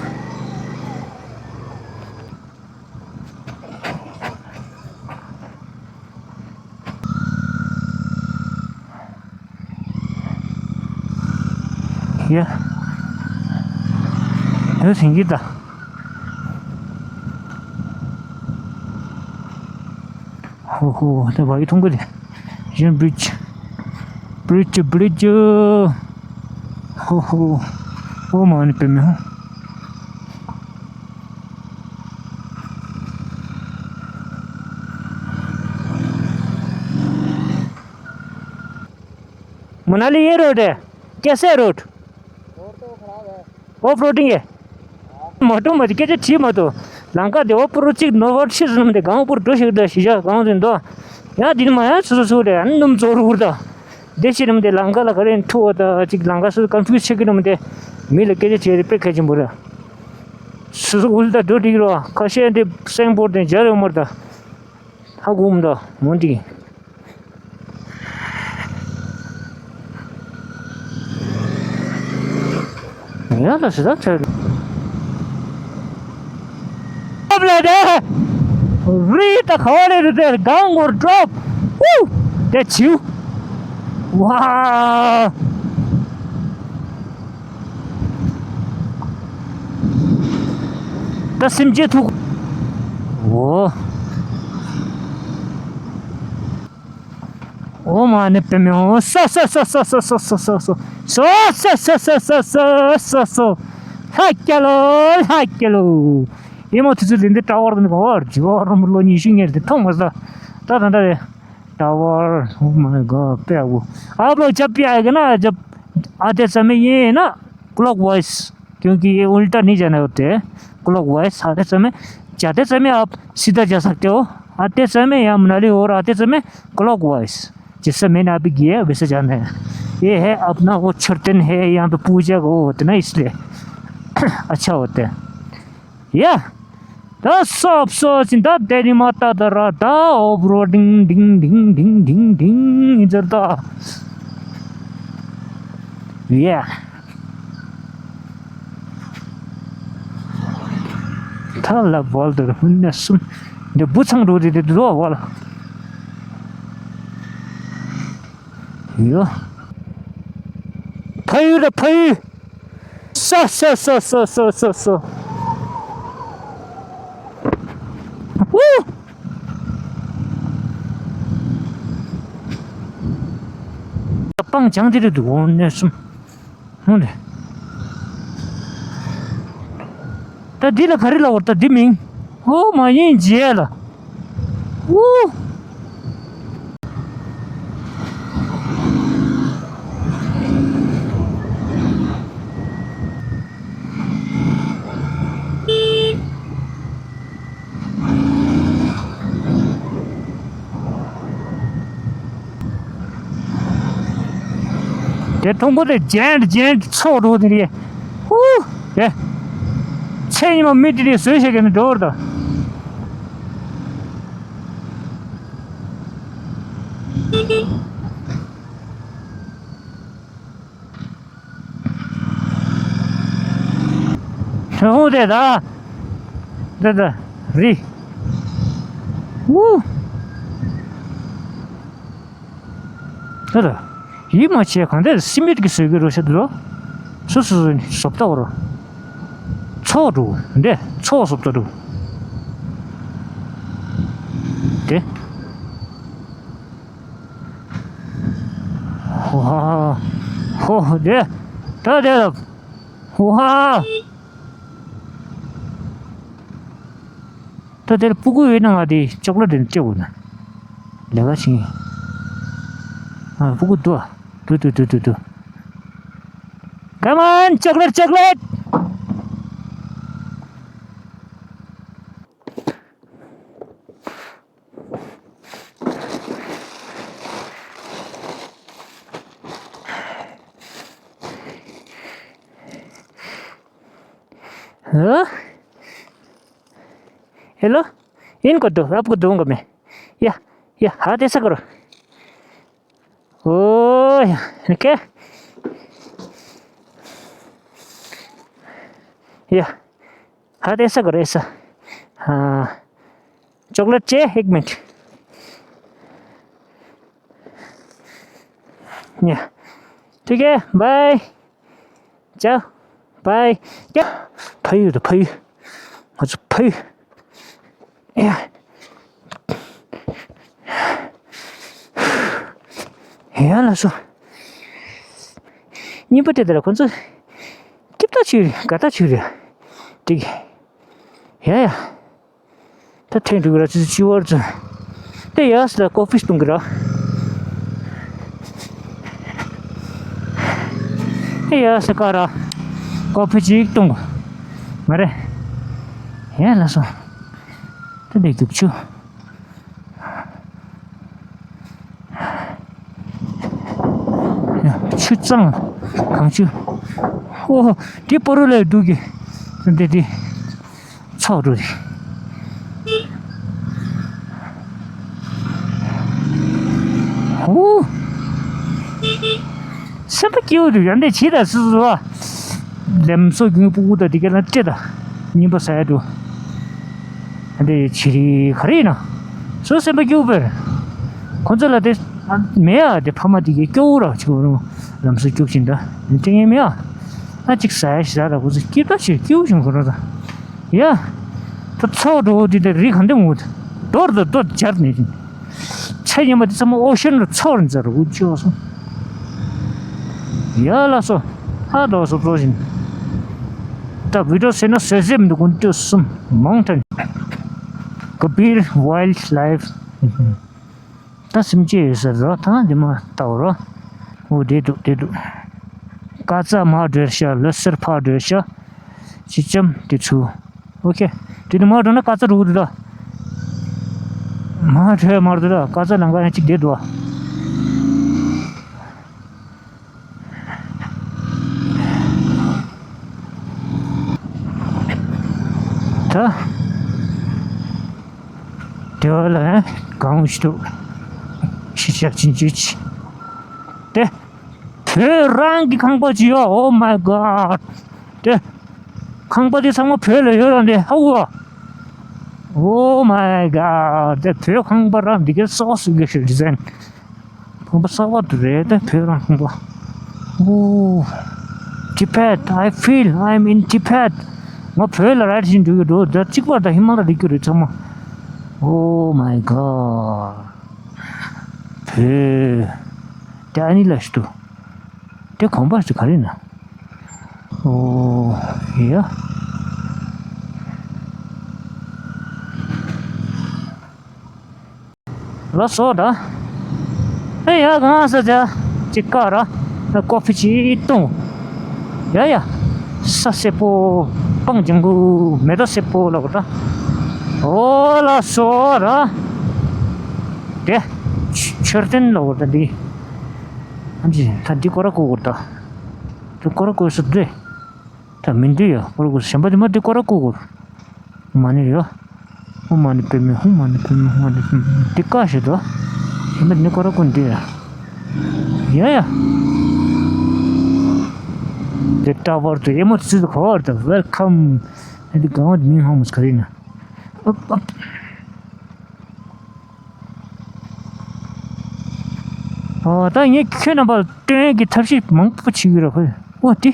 ཡ། ཡ་སེང་གེ་ད། ཧོ་ཧོ་ད་བ་ཡི་ཐུང་གི་དེ། ཡན་བྲིཇ། བྲིཇ་བྲིཇ། ཧོ་ཧོ། ཨོ་མ་ནི་པེ་མེ་ཧོ། मनाली ये रोड है। कैसे है रोड? रोड तो खराब है। ऑफ रोडिंग है। मोटो मत के जे ठी मतो। लंका देव पुरु चिक नोवर छि जन्म दे गांव पुर दोष दे शिजा गांव दिन दो। या दिन माया सुसु सुरे अन्नुम जोर उर्दा। देशी नम दे लंका ला करें ठो दा चिक लंका सु कंफ्यूज छे के नम दे। मिल के जे चेरे पे खेजम बुरा। सुसु उल्टा डोटी रो। कशे दे सेम बोर्ड दे जरे उमर दा। ཧ་གོ་མི་འདུག་མོ་འདི། ཡ་ལ་སི་ད་ཚེ། ཨབ་ལ་དེ། རི་ད་ཁ་བ་ལེ་རི་དེ་གང་ངོར་ཌོབ། ཧུ། དེ་བྱིའུ། ཝ། ད་སེམས་ཅན་ཐུག་འོ། ཨོ་མ་ནི་པེ་མེ་ཧོ། སོ་སོ་སོ། ལྷ་སྐྱ་ལོ། ལྷ་སྐྱ་ལོ། ཡེ་མོ་དུས་ཚོད་ལས་འདི་ཀྲ་བར་དུ་ནི་གོ་བར་ཇི་བ་རོ་མི་ལོ་ཉི་ཤུ་ཉེར་དེ་ཐོང་མ་ས། ད་ད་ད་རེ། टावर, oh my God, पे आओ। आप लोग जब भी आएगा ना, जब आते समय ये है ना, क्लॉकवाइज, क्योंकि ये उल्टा नहीं जाना होते हैं, क्लॉकवाइज आते समय, जाते समय आप सीधा जा सकते हो, आते समय या मनाली और आते समय क्लॉकवाइज, जैसे मैंने अभी किया है, वैसे जाना है। ये है अपना वो छुरतन है, यहाँ पे पूजा का वो होता है ना, इसलिए। अच्छा होता है। या। ད་སོབ་སོ་ཅིན་ད་དེ་རིང་མ་ད་ད་ར་ད་ཨོབ་རོ་ཌིང་ཌིང་ཛར་ད། ཡ། ད་ལ་བོལ་དུ་ཧུན་ནས་སུམ། འདི་བུ་ཚང་འགྲོ་དེ་དེ་འགྲོ་བ་ལ། ཡོ། ཕ་ཡུལ་ར་ཕ་ཡུལ། ས་ས་ས། ཨུ། སྤང་བྱང་དེ་རེད་འདུག་འོང་ནས་སོང་། ཧུང་རེད། ད་འདི་ལ་ག་རེ་ལབ་དགོས་རེད། ད་འདི་མིང་། ཨོ་མ་ཡིན་རྗེས་ལ། ཨུ། དེ་མཐོང་གོ་དེ་ཇེན་ཇེན་ཚོགས་འགྲོ་དེ་རེད། ཧུ། དེ། ཚེ་ཉི་མ་མི་དེ་རེད་བཟོས་བྱས་ཀྱི་ནི་འགྲོ་བར་དང་། ཧོ་དེ་ད། དེ་ད། རི། ཝུ། དེ་ད། ཡིད་མ་ཆེས་གང་དེ་སི་མིད་ཀྱི་བཟོས་ཀྱི་རོ་ཤ་དེ་རོ། སོ་སོ་སོ་ནི་བཟོ་ལྟ་བ་རོ། ཚོགས་འགྲོ། འདྲེ། ཚོགས་བཟོ་ལྟ་འགྲོ། དེ། ཧོ་ཧ། ཧོ་ཧ་དེ། ད་དེ་ལ། ཧོ་ཧ། ད་དེར་སྤུ་གུ་ཡོད་ན་ང་དེ་ཅོག་ལེ་ཊི་དེ་སྤྲད་དགོས་ན། ལས་ཀ་བྱེད། ཨ་སྤུ་གུ་འདུག་ཨ། འདུག་འདུག་འདུག་འདུག་འདུག Come on, chocolate, chocolate! हाँ? हेलो? इनको दो, आपको दूंगा मैं। या, या, हाथ ऐसा करो। ओ, या, क्या? या, हाथ ऐसा करो, ऐसा। हाँ। चॉकलेट चाहिए? एक मिनट। या। ठीक है, बाय। जाओ। बाय। क्या? ཕ་ཡུལ་དང་ཕ་ཡུལ། ང་ཚོ་ཕ་ཡུལ། ཡ། ཡ་ལགས་སོ། གཉིས་པ་དེ་དེར་ཁོ་ཚོ་སྐྱིད་ཐག་ཆོད་རེད། དགའ་ཐག་ཆོད་རེད། འགྲིག་ཡ་ཡ། ད་ཐེངས་འགྲིག་ར་ཙི་ཙི་བར་ཙི། དེ་ཡ་སི་ལ་ཀོ་ཕི་གཏོང་གི་ར། དེ་ཡ་སི་ཀ་ར་ཀོ་ཕི་ཅིག་གཏོང་གི། མ་རེད། ཡ་ལགས་སོ། དེ་འདྲ་འདུག་ཆུ། ཆུ་གཙང་། གངས་ཆུ། ཨོ། དེ་པོ་རུ་ལས་འདུག་གི། འདི་འདི། ཚོགས་འགྲོ་རེད། ཨོ། སེམས་པ་སྐྱིད་པོ་འདུག་ཡང་འདི་བྱེད་ད་སུ་སུ་བ། ལམ་སོ་རྒྱུན་སྤུ་གུ་དང་དེ་ག་ལ་སྤྲད་ད། ཉིན་པ་ཟ་ཡ་འགྲོ། འདི་བྱེད་རིགས་ག་རེ་ཡིན་ན། སོ་སེམས་པ་སྐྱིད་པོ་པས། ཁོ་ཚོ་ལ་དེ་མེད་ཡ། དེ་ཕ་མ་དེ་གའི་སྐྱོ་བོ་ར་ཆུ་རུང་ལམ་སོ་སྐྱུག་ཅིང་ད་དེ་ངས་མེད་ཡ། ཨ་ཅིག་ཟ་ཡ་ཞིག་ཟ་ར་ཁོ་ཚོ་སྐྱིད་པ་ཞིག་སྐྱིད་པོ་བྱུང་ཁོ་ར་ད། ཡ། ད་ཚོགས་འགྲོ་བོ་དེ་དེ་རི་གང་དེ་མོ་དེ། རྡོར་དང་རྡོ་སྦྱར་ནས་ཅིང་། ཚེ་ཉིན་པ་དེ་ཚང་མ་ཨོ་ཤན་རུ་ཚོགས་རུ་འཛར་འུ་ཅོག་སོང་། ཡ་ལགས་སོ། ཧ་དོ་སོ་པྲོ་བཞིན། ད་བི་ཌིའོ་བཟོས་ན་བཟོས་ཟེར་མི་འདུག་ཀུན་སྤྲོད་གསུམ་མང་ཐོན། Kabir Wildlife། ད་སེམས་ཅན་ཡོད་ས་རོ་ཐང་འདི་མ་ལྟ་བུ་རོ། འོ་བདེ་འདུག་བདེ་འདུག་ཀ་ཙ་མ་བྲོས་ཤ་ལོ་སེར་ཕ་བྲོས་ཤ། ཅི་ཅམ་དེ་ཚུ། ཨོ་ཁེ། དེ་ནི་མ་འགྲོ་ན་ཀ་ཙ་རུ་འདུག་ད། མ་འགྲོ་མ་འགྲོ་ད་ཀ་ཙ་ལང་ཀ་ཡང་གཅིག་བསྡད་འདུག་ཨ། ད་དེ་བ་ལ་གང་ཞིག་འདུག་ཤི་ཤག་ཅིན་ཅུ་ཅི། དེ་བོད་རང་གི་ཁང་པ་ཅིག་ཡོད། Oh my god། དེ་ཁང་པ་དེ་ཚང་མ་བོད་ལ་ཡོད་ར། འདི་ཧ་གོ། Oh my god། དེ་བོད་ཁང་པ་ར། འདི་གའི་སོགས་སུ་གི་ཤི་ཌི་ཛའིན། ཁང་པ་གསར་པ་དེ་རེད། དེ་བོད་རང་ཁང་པ། Oh, Tibet, I feel I'm in Tibet། ང་བོད་ལ་ར་བཞིན་འགྲོ་གི་འགྲོ། ད་གཅིག་པར་ད་ཧི་མ་ལ་རི་རྒྱུད་རེད་ཚང་མ། Oh my god། བོད། དེ་ཨ་ནི་ལ་ཞིག་འདུག་དེ་གོམ་པ་ཞིག་ག་རེ་ན། ཨོ་ཡ། ལགས་སོ་ད། ཨེ་ཡ། གང་ས་ཅ་ཅིག་ཀ་ར། ཀོ་ཕི་ཅིག་བཏུང་། ཡ་ཡ། ས་སེར་པོ། སྤང་ལྗང་གུ། མེ་ཏོག་སེར་པོ་ལ་གོ་ད། ཨོ་ལགས་སོ་ར། དེ་མཆོད་རྟེན་ལ་གོ་ད་འདི། ཨ་ཅེ། ད་འདི་སྐོར་ར་སྐོར་དགོས་ད། འདི་སྐོར་ར་སྐོར་ས་འདི། ད་མི་འདི་ཡ་སྐོར་ར་སྐོར་ས། གཞན་པ་འདི་མ་འདི་སྐོར་ར་སྐོར་དགོས། མ་ཎི་ཡ། ཧུ་མ་ཎི་པདྨེ་ཧཱུྃ། མ་ཎི་པདྨེ་ཧཱུྃ། མ་ཎི་པདྨེ། འདི་ཀ་ཞིག་ད། གཞན་པ་འདི་སྐོར་ར་སྐོར་འདི་ཡ། ཡ་ཡ། འདི་ལྟ་བར་དུ་ཨེ་མོ་ཙི་ཙི་ཁོར་ད། Welcome། འདི་གང་བ་མིང་ཧང་མོ་ག་རེ་ན། ཨོ། ད་ངས་ཁྱོད་རྣམ་པར་སྟོན་གྱི་ཐབས་ཤེས་མང་པོ་བྱེད་ཀྱི་ར་ཁོས། ཨོ་དེ།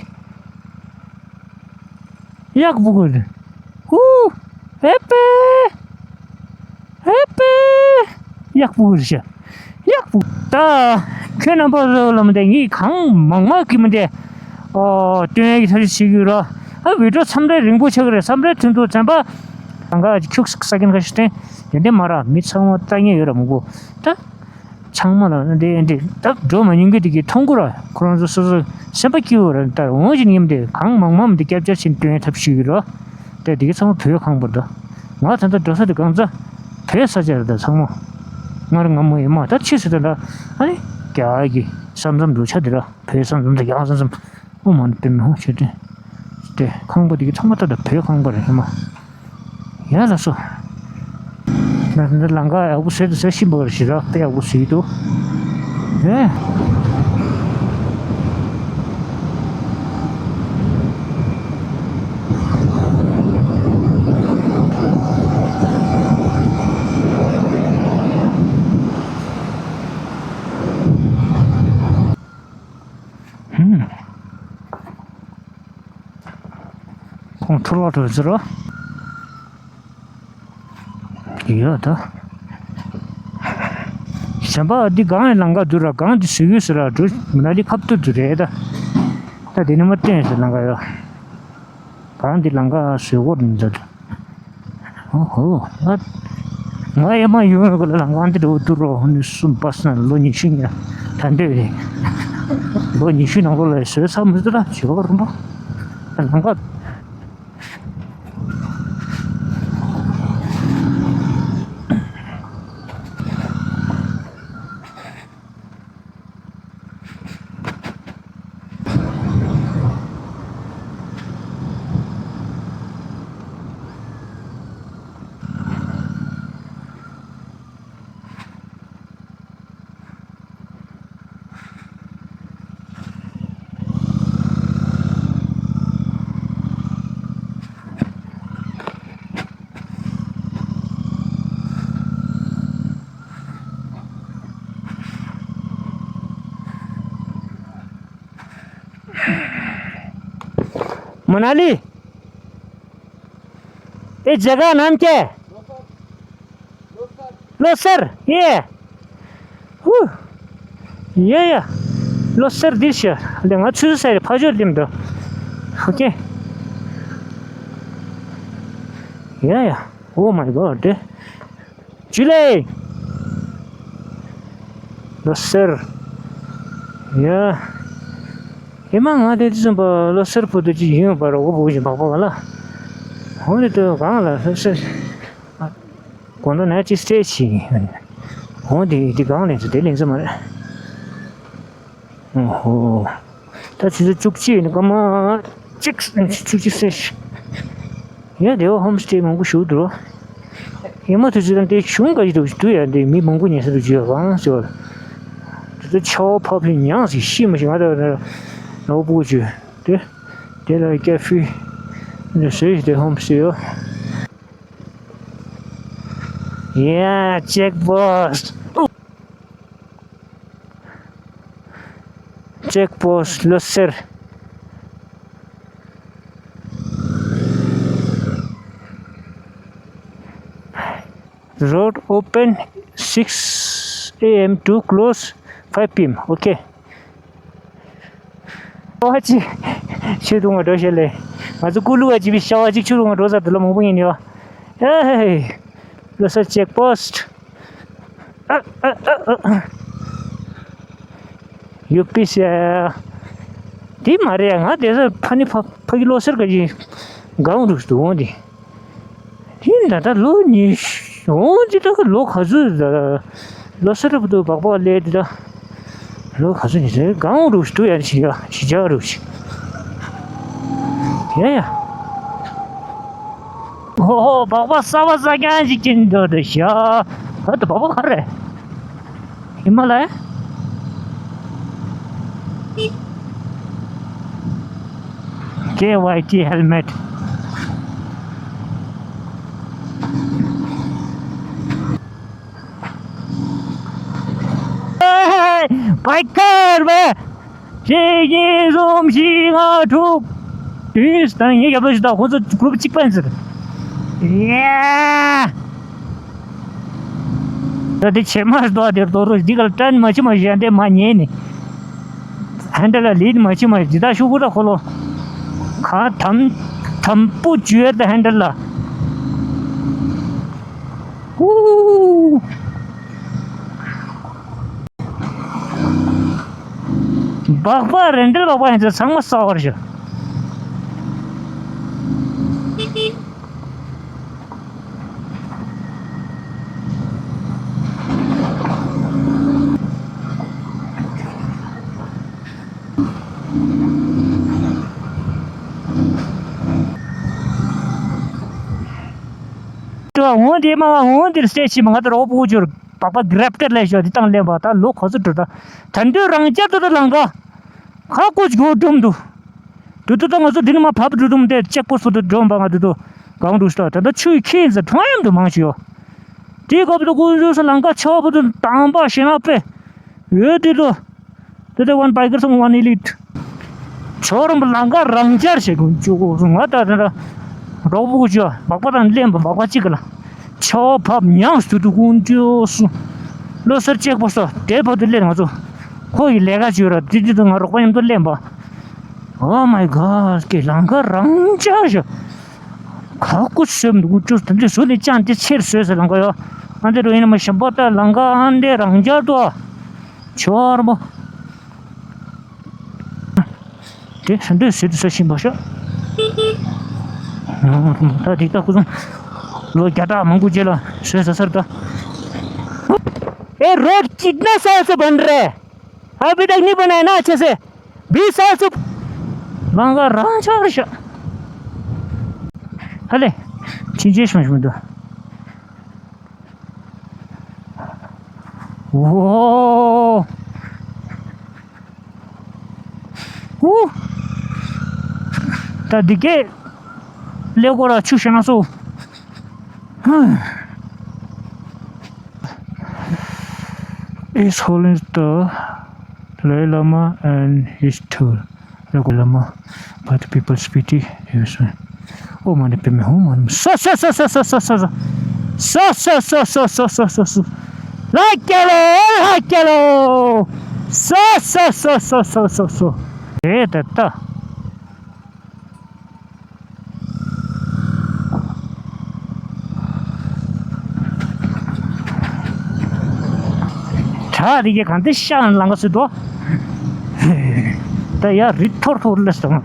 གཡག་སྤུ་གུ་རེད། ཧུ། ཨེ་པེ། ཨེ་པེ། གཡག་སྤུ་གུ་རེད་ཤག་གཡག་སྤུ་གུ། ད་ཁྱོད་རྣམ་པ་ཚོ་ལ་མི་འདྲ། ངས་གང་མང་མང་གི་མི་འདྲ། ཨོ། སྟོན་ཡག་གི་ཐབས་ཤེས་བྱེད་ཀྱི་ར། ཨ། བི་ཌིའོ་མཚམས་རེ་རིང་པོ་ཆགས་ཀྱི་རེད། མཚམས་རེ་ཐུང་ཐུང་། བྱམས་པ། གང་ག་ཁྱུག་ས་གིན་ཁ་ཤས་བསྟན། དེ་འདྲ་མ་ར། མི་ཚང་མ་ལྟ་མཁན་ཡོད་ར་མི་དགོས་ད། ཚང་མ་ལ་འདི་འདི་ད་འགྲོ་མ་མྱོང་མཁན་དེ་གིས་མཐོང་གི་ར། ཁོ་རང་ཚོ་སོ་སོ་སེམས་པ་སྐྱིད་པོ་ར། ད་འོང་ཞིག་ཉིན་དེ་གང་མང་མང་དེ་སྐྱབས་བཅོལ་ཕྱིན་སྟོན་ཐབས་ཤེས་ཀྱི་ར། དེ་དེ་གི་ཚང་མ་བོད་ཁང་པ་འདྲ། ང་ད་ལྟ་འགྲོ་ས་དེ་གང་ཚ་བོད་ས་ཆ་རེད། ད་ཚང་མ་སྔར་སྔ་མོ་ཡིན་མ། ད་ཕྱིས་སུ་དེ་འདྲ་ཨ་ནི་རྒྱ་གི་ས་མཚམས་འདུག་ཆ་དེ་ར། བོད་ས་མཚམས་དང་རྒྱ་ས་མཚམས། ཨོཾ་མ་ཎི་པདྨེ་ཧཱུྃ། ཆོས་སྒྲོན། དེ་ཁང་པ་དེ་གི་ཚང་མ་ད་ལྟ་བོད་ཁང་པ་རེད་ཧེ་མ། ཡ་ལགས་སོ། ན་ན་ལམ་ཁ་ཡག་པོ་བཟོས་དང་བཟོ་བཞིན་པ་རེད་ཤག་དཔེ་ཡག་པོ་བཟོས་འདུག་ཨེ། ཧུམ། ཁོང་འཁྲུལ་བ་འགྲོ་ཟེར་རོ། ཡོད་ད། གཞན་པ་འདི་སྒང་ལ་ལམ་ཁ་འདུག་ར། སྒང་འདི་བཟོས་ཡོད་ཟེར་ར། འགྲོ་མི་ན་འདི་ཁ་ཐུག་ཏུ་རེད་ད། ད་དེ་ནས་མར་བསྟན་ཟེར་ལམ་ཁ་ཡོད། སྒང་འདི་ལམ་ཁ་བཟོས་ཡོད་འདུག་ད། ཨོ་ཧོ། ང་ང་ཡ་མ་ཡོང་ཡོང་གི་ལ་ལམ་ཁ་འདི་འགྲོ་འདུག་རོ། ཧོ་ནི་སུམ་པ་སན་ལོ་ཉི་ཤུ་ཉ་ད་འདོད་རེད། ལོ་ཉི་ཤུ་ནང་ལོགས་ལ་བཟོས་ཚར་མི་འདུག་ད། བྱེད་པ་རུམ་པ་ལམ་ཁ། མ་ན་ལི། ཨེ་ཇ་ག་ནམ་ཀྱེ། ལོ་སར། ཡེ། ཧུ། ཡེ་ཡེ། ལོ་སར་འདི་ཤ། ལེ་ང་ཚུར་སར་ཕ་ཇོར་དེམ་དོ། ཨོ་ཀེ། ཡེ་ཡེ། Oh my god། ཇུ་ལེ། ལོ་སར། ཡ། ཨེ་མ་ང་དེ་དུས་ཙམ་པ་ལོ་སར་བུ་དུ་ཅི་ཡིན་པར་འོ་བུ་ཅི་འབག་པ་ག་ལ། འོ་དེ་དུ་གང་ལ་ལོ་སར། གོ་ན་ན་ཅི་སྟེ་ཆི་ཡིན། འོ་དེ་དེ་གང་ལེན་ཚུལ་དེ་ལེན་ཚུལ་མ་རེད། ཨོ་ཧོ། ད་ཆུ་ཚོད་བཅུ་གཅིག་ཡིན་ན་སྐར་མ་གཅིག་བཅུ་གཅིག་ཟེར། ཡ་དེ་བ་ཧོམ་སི་ཊེ་མང་པོ་ཞིག་འདུག་རོ། ཡ་མ་དུས་ཚོད་དང་དེ་གཞུང་ག་ཅིག་འདུག་འདུག་ཡ་དེ་མི་མང་པོ་ཉལ་ས་འདུག་ཅི་ཡ་བང་ཟེར་བ། དེ་ཚོ་ཆར་པ་ཕབ་ཕྱིན་ཉང་ཞིག་ཤི་མ་ཞིག་ང་ད་ནོ་པུ་ཅུ་དེ་དེ་ལ་ཀེ་ཧྥེ་འདི་ཟེར་དེ་ཧོམ་སི་ཊེ་ཡོད། Yeah, check post. Check post Losar. Road open six A M to close five P M. Okay. ཤ་བ་གཅིག་ཆུ་འཐུང་བ་འགྲོ་ཤེས་ལེ། ང་ཚོ་ཀུ་ལུ་བ་གཅིག་པའི་ཤ་བ་གཅིག་ཆུ་འཐུང་བ་འགྲོ་ས་དེ་ལ་མང་པོ་ཡིན་ཡོད། ཨེ་ལོ་སར་ཅེག་པོ་སི་ཊི། ཨ་ཨ་ཨ་ཨ། ཡུ་པི་སི་ཨ། དེ་མ་རེད་ང་དེ་ས་ཕ་ནི་ཕ་ཕ་གི་ལོ་སར་ག་གི་གང་འགྲོ་འདུག་འོང་དེ། དེ་ད་ལྟ་ལོ་ཉི་ཤུ་འོང་ཅི་ད་ལོ་ག་ཚོད་ད་ལོ་སར་བུ་དུ་བག་བག་ལས་དེ་ད་ལོ་ག་ཚོད་ཉི་ཤུ་གང་འོང་རུ་ཞུ་ཡ་ཞི་ཡ་ཞི་ཅག་རུ་ཞི་ཡ་ཡ། ཧོ་ཧོ་བག་བག་ས་བ་ས་ཀྱང་ཞིག་ཅིན་འདོད་དུ་ཤ་ཧ་ད་བག་བག་ག་རེ། ཧི་མ་ལ་ཡ། ཀེ་ཝའི་ཊི་ཧེལ་མེཊ། བའི་ཀར་བས། གཅིག་གཉིས་གསུམ་བཞི་ལྔ་དྲུག་བདུན་དང་ངའི་རྒྱབ་ལོགས་ཤིག་དང་ཁོང་ཚོ་གུ་རུབ་གཅིག་པ་ཡིན་ཟེར། ཡ། ད་དེ་བྱེ་མ་རྡོ་དེར་རྡོ་རུ་འདི་གར་ཏན་མ་ཆི་མ་གཞན་དེ་མ་ཉན་ནི། ཧན་ཌལ་ལ་ལིད་མ་ཆི་མ་འདི་ད་ཤུ་གུ་ད་ཁོ་ལོ། ཁ་དམ་དམ་པོ་བཅུ་ད་ཧན་ཌལ་ལ། ཧུ། སྦག་སྦག་རེད་འདྲ་སྦག་སྦག་ཡིན་ཚེ་ཚང་མ་གསར་པ་རེད་ཤག་འོང་དེ་མ་འོང་དེར་སྟེ་ཕྱི་མ་ང་ཚོ་རོགས་པོ་འཇུར་སྦག་སྦག་གི་རེབ་ཊར་ལས་ཤོག་དེ་དང་ལེན་པ་ད་ལོ་ག་ཚོད་འགྲོ་ད། ད་འདོད་རང་བསྐྱར་དུ་ད་ལང་ག་ཁ་ཀོ་ཅི་གོ་སྒྲོམ་དུ། དུ་དུ་ད་ང་ཚོ་འདི་ནས་མ་བབ་འགྲོ་དུམ་དེ་ཅེག་པོ་སུ་དུ་སྒྲོམ་པ་ང་དུ་དུ་གང་འགྲོ་ཤི་ད་ད་ད་ཆུའི་ཁྱེད་ཟེར་གྲོང་ཡམ་དུ་མང་ཤི་ཡོ། དེའི་སྐབས་དུ་ཀུ་ཟུ་སུ་ལང་ཀ་ཆོག་པོ་དུ་དང་པ་ཤི་ན་པེ། འོད་དུ་དུ། དེ་དེ་ཝན་བྷའི་ཀར་སོང་ཝན་ཨི་ལིཊ། ཆོ་རམ་ལང་ཀ་རང་འཇར་བྱེད་དགོས་བཅུག་གོ་སོང་ང་ད་དེ་འདྲ། རོགས་པོ་ཀུ་ཅོ་སྦག་སྦག་དང་ལེན་པ་སྦག་སྦག་གཅིག་ག་ལ། ཆོ་བབ་ཉང་སུ་དུ་ཀུན་ཅོ་སུ། ལོ་སར་ཅེག་པོ་སོ་དེ་བབ་དུ་ལེན་ང་ཚོ། ཁོ་ཡི་ལས་ཀ་བྱོས་ར་དེ་དེ་དུ་ང་རོགས་པ་མཉམ་དུ་ལེན་པ། Oh my God ཀེ་ལང་ཀ་རང་འཇར་བྱེད། ཁ་ཀུ་སེམས་དུ་ཀུ་ཅོ་དེ་འདྲ་སུ་ནི་ཅང་དེ་ཆེར་སོས་ཟེར་ལང་ཀ་ཡོ། ཨ་འདི་རུ་ཡིན་ན་མ་ཤམ་པོ་ད་ལང་ཀ་ཨ་འདི་རང་འཇར་དུ། ཆོར་མོ། དེ་ཧན་འདྲེ་ཟེར་དུ་ས་ཤིང་པ་ཤ། ད་དེ་ད་ཁུ་སོང་། ལོ་བརྒྱ་ཕྲག་མང་པོ་རྗེས་ལ་ཟོས་ས་སར་ད། ए रोड कितना साल से बन रहा है? अभी तक नहीं बनाया ना अच्छे से। बीस साल से। ལང་ཀ་རང་ཆགས་ཤ། ཧ་ལེ། ཕྱིན་ཆད་ཤོང་ཤོང་འདུག་འོ། འུ། ད་འདི་གས་ཀླད་ཀོར་ལ་ཆུ་བཞེངས་སོ། Is holding the Dalai Lama and his tool. Dalai Lama, but people speak it. Yes. ཨོཾ་མ་ཎི་པདྨེ་ཧཱུྃ། མ་ཎི་སྭ་སྭ་སྭ། ལྷ་རྒྱལ་ལོ། ལྷ་རྒྱལ་ལོ། སྭ་སྭ་སྭ། རེད་ད་ད། བྲག་དེ་གའི་གང་དེ་ཤ་ལང་ཀ་སུ་དོ། ད་ཡ་རི་ཐོར་ཐོར་ལ་སོང་།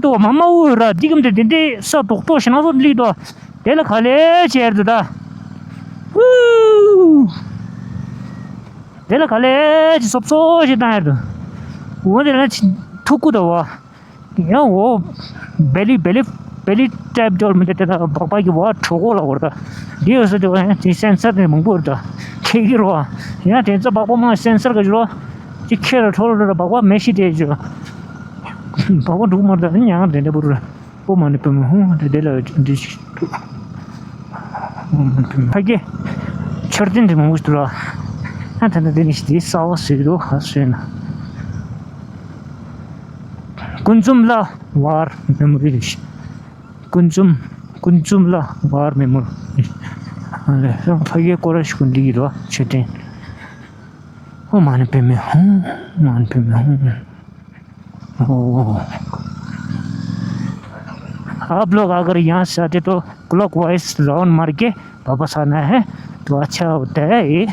དོ་མ་མ་འུ་ར་འདི་གམ་དེ་དེ་འདྲའི་ས་རྡོག་རྡོག་ཞིག་ནང་སོ་ལི་དོ། དེ་ལ་ག་ལེ་བྱེད་དུ་ད། ཧུ། དེ་ལ་ག་ལེ་ཅི་སོབ་སོ་ཞིག་བཏང་ཡར་དུ། འོ་དེ་ལ་ཅི་ཐུག་ཀུ་དོ་བ། ཡང་འོ། བེ་ལི་བེ་ལི་བེ་ལི་ཊེབ་འདྲ་མི་འདྲ་དེ་ལ་སྦག་སྦག་གི་བ་གྲོད་ཁོག་ལ་བོར་ད། འདི་ཡོད་ས་དེ་བ་ཡང་དེ་སེན་སར་དེ་མང་པོ་རེད་ད། ཁེག་གི་རོ། ཡང་དེ་ཚོ་སྦག་སྦག་མ་སེན་སར་ག་ཞུ་རོ། ཅི་ཁེ་ར་ཁྲོ་ར་ར་སྦག་སྦག་མེ་ཤི་དེ་ཞུ། སྦག་སྦག་འགྲོ་གི་མ་རེད་ད། ཡང་དེ་འདྲ་བོ་རེད། ཨོཾ་མ་ཎི་པདྨེ་ཧཱུྃ། དེ་དེ་ལ་འདི་ཞིག་འདུག་ཨོཾ་མ་ཎི་པདྨེ། ཕ་གི་མཆོད་རྟེན་དེ་མང་པོ་ཞིག་འདུག་ལ། ཨ་ད་ད་དེ་ནི་ཞིག་དེ་གསར་པ་ཟེར་གི་འདུག་ཧ་ཟེར་ན། ཀུན་འཛོམས་ལ་ཝར་མེ་མོ་རི་ལ་ཞིག་ཀུན་འཛོམས། ཀུན་འཛོམས་ལ་ཝར་མེ་མོ་རི། ཨ་ལེ་ཕ་གི་སྐོར་ར་ཞིག་ཀུན་འདི་གི་རོ་མཆོད་རྟེན། ཨོཾ་མ་ཎི་པདྨེ་ཧཱུྃ། ཨོཾ་མ་ཎི་པདྨེ་ཧཱུྃ། ओ। आप लोग अगर यहाँ से आते तो क्लॉकवाइज राउंड मार के वापस आना है, तो अच्छा होता है ये।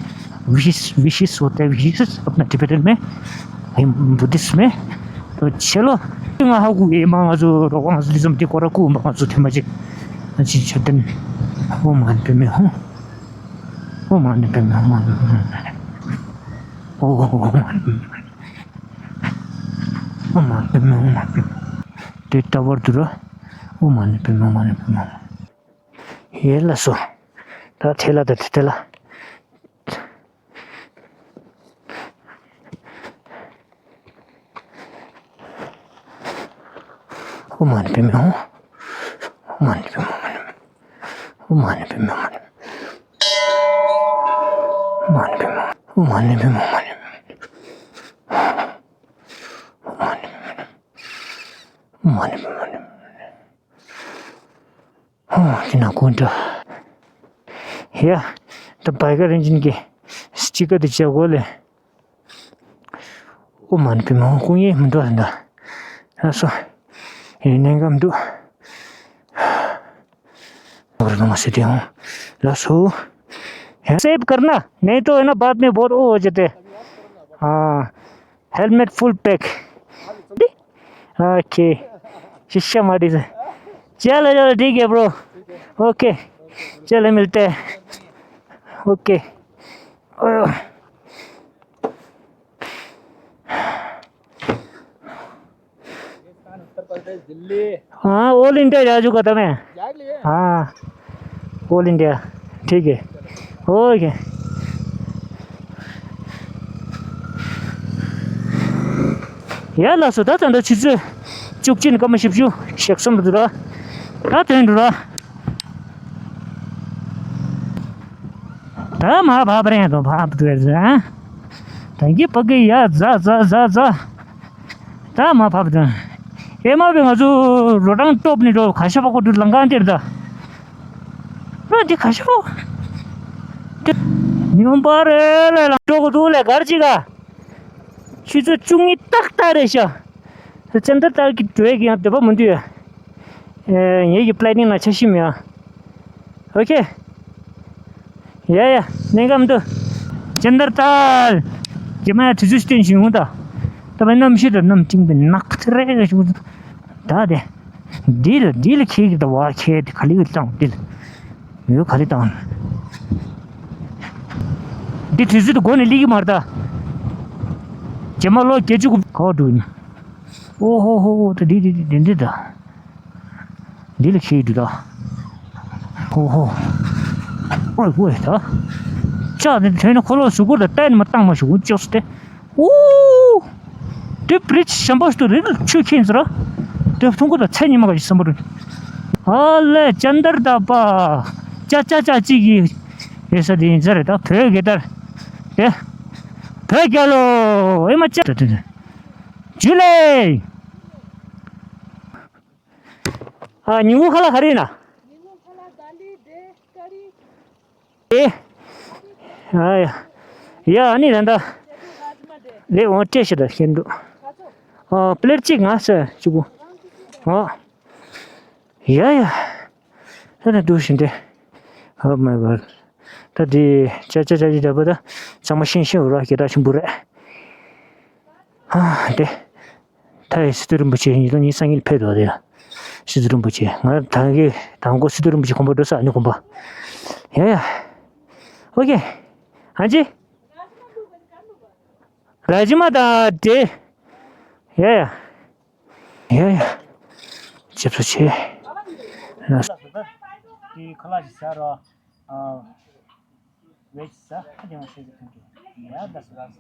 विशेष विशेष होता है, विशेष अपना टिबेटन में, बुद्धिस्ट में। तो चलो। ང་ཧ་གོ་ཡེ་མ་ང་ཚོ་རོགས་ང་ཚོ་ལི་ཙམ་དེ་སྐོར་ར་ཁུག་མ་ང་ཚོ་ཐེ་མ་ཅིག་ང་ཅི་ཆ་དན། ཨོཾ་མ་ཎི་པདྨེ་ཧཱུྃ། ཨོཾ་མ་ཎི་པདྨེ་ཧཱུྃ། ཨོཾ་མ་ཎི་པདྨེ། ཨོཾ་མ་ཎི་པདྨེ། ཨོཾ་མ་ཎི་པདྨེ། དེ་ལྟ་བར་དུ་ར། ཨོཾ་མ་ཎི་པདྨེ། ཨོཾ་མ་ཎི་པདྨེ། ཡེ་ལགས་སོ། ད་དེ་ལ་ད་དེ་དེ་ལ། ཨོཾ་མ་ཎི་པདྨེ་ཧཱུྃ། ཨོཾ་མ་ཎི་པདྨེ་ཧཱུྃ། ཨོཾ་མ་ཎི་པདྨེ་ཧཱུྃ། ཨོཾ་མ་ཎི་པདྨེ་ཧཱུྃ། ཨོཾ་མ་ཎི་པདྨེ་ཧཱུྃ། ཨོཾ་མ་ཎི་པདྨེ་ཧཱུྃ། ཨོཾ་མ་ཎི་པདྨེ་ཧཱུྃ། ཨོ། དེ་ན་ཀུན་ཏུ། ཡ། ད་བའི་ཀ་རིན་ཆེན་གྱི་སྤྱི་ཀ་དེ་བྱ་དགོས་ལེ། ཨོཾ་མ་ཎི་པདྨེ་ཧཱུྃ། ཀུན་ཡེ་མི་འགྲོ་ད། ལགས་སོ། ཡིན་ནའི་གནད་འགག་མི་འདུག་ཨོ་རེ་ནོ་མ་སེ་དེ་ཧོ། ལགས་སོ། सेव करना, नहीं तो है ना, बाद में बहुत वो हो जाते हैं। हाँ, हेलमेट फुल पैक। ओके, शीशा मारी से। चलो, चलो, ठीक है, ब्रो। ओके, चलो, मिलते हैं। ओके। उत्तर प्रदेश, दिल्ली। हाँ, ऑल इंडिया जा चुका था मैं। जा लिया? हाँ, ऑल इंडिया। ठीक है, ओके। ཡ་ལགས་སོ། ད་ད་ལྟ་ཆུ་ཚོད་བཅུ་གཅིག་ནས་སྐར་མ་བཞི་བཅུ་ཞེ་གསུམ་རེད་འདུག་ར། ད་ཐོན་འགྲོ་ར། ད་མ་བབ་རེད་དོ། བབ་འདུག་ཨ། ད་གི་ཕ་གི་ཡ་ཛ་ཛ་ཛ་ཛ། ད་མ་བབ་དང་། ཨེ་མ་བི་ང་ཚོ་རོ་ཏང་ཊོབ་ནས་འགྲོ་ག་ཤ་པ་ཀོ་ཏུ་ལང་གང་དེར་ད། ར་འདི་ག་ཤ་པ། ཉུང་པ་རེད་ལ་ལང་འགྲོ་གོ་འདུག་ལས་གར་ཅིག་ག་ཆུ་ཚོད་བཅུ་གཉིས་ཏག་ཏག་རེད་ཤག་ཅན་ཏར་ཏར་གྱི་འགྲོ་ཡས་ཀྱི་ཡང་འདོད་པ་མི་འདུག་ཡ། ངེད་ཀྱི་པི་ལེ་ནིང་ལ་ཆ་ཤིམ་ཡ། ཨོ་ཁེ། ཡ་ཡ། གནད་འགག་མི་འདུག་ཅན་ཏར་ཏར། རྗེས་མ་ཡ་དུས་ཚོད་སྟོན་བཞིན་འོང་ད། ད་བའི་གནམ་གཤིས་དང་གནམ་སྤྲིན་པའི་ནག་ཐེ་རེ་རེ་ཞིག་ད་དེ། འདི་ལ་འདི་ལ་ཁེ་གི་ད་བ་ཁེ་དེ་ག་ལི་གི་བཏང་འདི་ལ། ཡོད་ག་ལི་བཏང་། འདི་དུས་ཚོད་དུ་འགོ་ནས་ལི་གི་མར་ད། རྗེས་མ་ལོ་བརྒྱད་ཅུ་གོ་འགྲོ་ཡིན། ཨོ་ཧོ་ཧོ་ཧོ། ད་འདི་འདི་འདི་འདི་ད། འདི་ལ་ཁེལ་འདུག་ད། ཧོ་ཧོ། ཨོ་ཨོ་ད། ཅག་འདི་ཐོན་ན་ཁོ་ལོ་ཟུག་གུར་དང་ཏན་མ་བཏང་མ་ཞུ་ཅོག་སྟེ། ཨོ། དེ་པྲིས་ཤམ་པོ་སྟོ་རེད་ཆུ་ཁེན་ཟེར། དེ་ཐུང་གུ་དང་ཚད་ཉི་མ་ག་ཞིག་བསམ་པ་རེད། ཨ་ལེ་ཅན་དར་ད་པ། ཅ་ཅ་ཅ་ཅིག་གི་ཡེ་ས་དེ་ཡིན་ཟེར་རེད་ད། བོད་གེ་དར། དེ། བོད་རྒྱལ་ལོ། ཨེ་མ་ཅ། ད་དེ། ཇུ་ལེ། ཨ། ཉིན་གུང་ཁ་ལག་ག་རེ་ཡིན་ན། ཨེ། ཨ་ཡ། ཡ་ཨ་ནི་ད་ལྟ། ལེ་འོང་སྤྲད་ཤི་ད་ཤེས་འདུག་ཨ། པི་ལེ་ཊི་གཅིག་ང་ཟེར་གཅིག་པོ། ཨ། ཡ་ཡ། ད་ནི་འདུག་བཞིན་ཏེ། Oh my God། ད་དེ་ཅ་ཅ་ཅ་ཅི་འདྲ་པོ་ད་ཚང་མ་ཤེས་ཤེས་འུར་བ་སྐད་གྲགས་ཆེན་པོ་རེད། ཨ་དེ། ད་ཡི་སི་ཏུ་རིན་པོ་ཆེ་ཉིས་སྟོང་ཉི་ཤུ་རྩ་གཉིས་ཕེབས་འདུག་དེ་ཡ། སི་ཏུ་རིན་པོ་ཆེ་ང་ད་གི་དང་གོ་སི་ཏུ་རིན་པོ་ཆེ་དགོན་པ་འགྲོ་ས་ཨ་ནི་དགོན་པ། ཡ་ཡ། ཨོ་ཁེ། ཧ་ཅི། ར་ཇི་མ་ད་དེ། ཡ་ཡ། ཡ་ཡ། ཅེབ་སོ་ཆེ། ལ། དེ་ཁ་ལག་ཅིག་ཟ་རོགས། ཨ། ཝེཇ་ཟ་ཁ་དེ་མ་ཤེས་ཀྱི་ཐོན་གྱི། ཡ་ད་ཟ་ཟ། ཨ།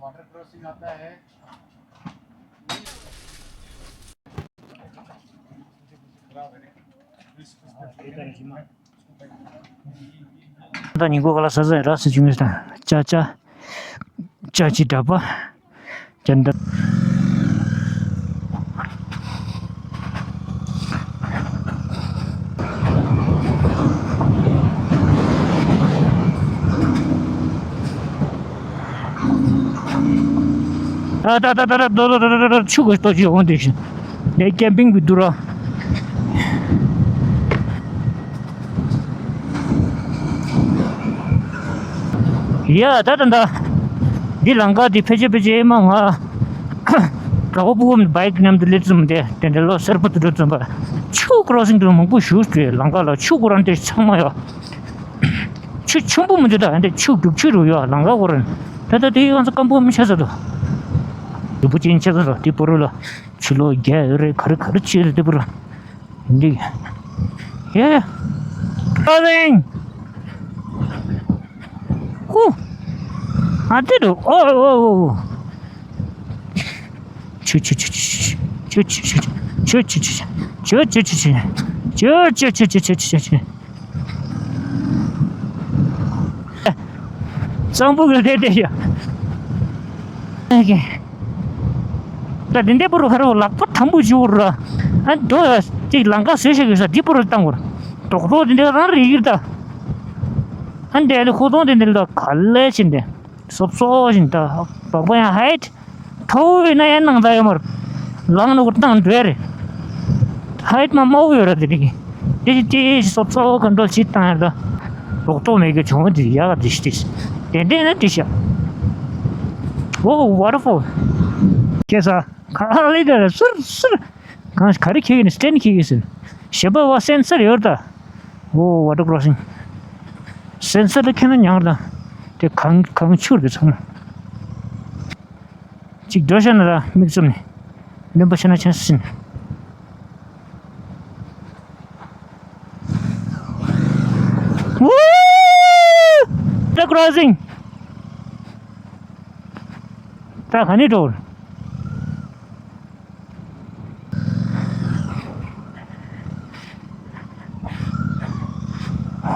ཝ་ཊར་ཀོ་སིང་ཨ་ཏ་ཧེ། ད་ཉིན་གུང་ཁ་ལག་ཟ་ཟ་ཡིན་ར་ཟེར་བྱུང་ངས་ད་ཅ་ཅ། ཅ་ཅི་འདྲ་པ། ཅ་འདྲ། ད་ད་ད་ད་ད་ད་ད་ད་ཆུ་གི་ལྟོ་ཅི་འོང་དེ་བཞིན། ནས་ཀེམ་པིང་གི་འདུག་ར། ཡ་ད་ད་ད། འདི་ལམ་ཁ་འདི་ཕལ་ཆེར་ཕལ་ཆེར་མ་ང་གྲོགས་པོ་སྤུ་གུ་བའིཀ་མཉམ་དུ་སླེབས་ཙམ་དེ་དེ་འདྲ་ལོ་སེར་པོ་དུ་འགྲོ་ཙམ་པ། ཆུ་ཀོ་རོ་སིང་དུ་མང་པོ་བཞུགས་ཏེ་ལམ་ཁ་ལ་ཆུ་ཀོ་རོ་འདི་ཚང་མ་ཡོད། ཆུ་ཆེན་པོ་མི་འདུག་ད་འདི་ཆུ་རྒྱུག་ཆུ་རུ་ཡོད་ལམ་ཁ་སྐོར། ད་ལྟ་དེའི་ང་ཚོ་སྐམ་པོ་མི་ཆགས་ས་འདུག་རྒྱུག་པོ་ཅན་ཆགས་ས་འདུག་དེ་པོ་རུ་ལ་ཆུ་ལོག་རྒྱག་ཡོད་རེད། ག་རེ་ག་རེ་བྱེད་རེད་དེ་པོ་རུ། འདི། ཡ། ཨ་རེང་། ཧུ། ཨ་དེ་རུ་ཨོ་ཨོ་ཨོ། ཆུ་ཆུ། གཙང་པོ་གི་ལྷས་བསྡད་ཡ། ད་དེ་འདྲའི་པོ་རུ་ཧ་རུ་ལག་པ་དམ་པོ་བྱུག་ར། ཨ་འགྲོ་ཡ་ཅིག་ལམ་ཁ་བཟོས་ཤིག་གི་ས་འདི་པོ་རུ་བཏང་བར། རྡོག་རྡོག་དེ་འདྲ་རང་རེད་ཡིར་ད། ཨ་འདྲ་ལས་ཁོ་ཚོང་དེ་འདྲ་ལ་ག་ལས་ཕྱིན་ཏེ། སོབ་སོབ་བཞིན་ད་བག་པ་ཡང་ཧའེ། མཐོ་བོ་ཡིན་ན་ཡང་ནང་ད་ཡོད་མར། ལང་ནུ་གུར་བཏང་འདྲ་རེད། ཧའེ་མ་དམའ་བོ་ཡོད་ར་དེ་རིགས། དེ་དེ་སོབ་སོབ་ག་འགྲོ་ཅིག་བཏང་ཡ་ད། རོགས་ཏོ་མེད་གི་བྱུང་བ་དེ་ཡག་ག་དེ་ཤི་དེ་དེ་འདྲ་ན་དེ་ཤ། ཨོ་ཝ་ཊར་ཕོལ། ཁེ་ས་ག་ལེ་ག་ལེ་སུར་སུར། གང་ག་རེ་ཁེ་གི་ནི་སི་ཊེན་ཁེ་གི་སི། ཞེ་པ་བ་སེན་སར་ཡོད་ད། ཨོ་ཝ་ཊར་ཀོ་རོ་སིང་། སེན་སར་ལ་ཁེ་ན་ཉག་ད། དེ་གང་གང་ཆུར་དེ་ཚང་མ། གཅིག་འགྲོ་ཤ་ན་ར་མིག་བཙུམ་ནས་བློན་པོ་ཤ་ན་ཆེན་སིན། ཝུ། ད་ཀོ་རོ་སིང་། ད་ག་ནས་འགྲོ།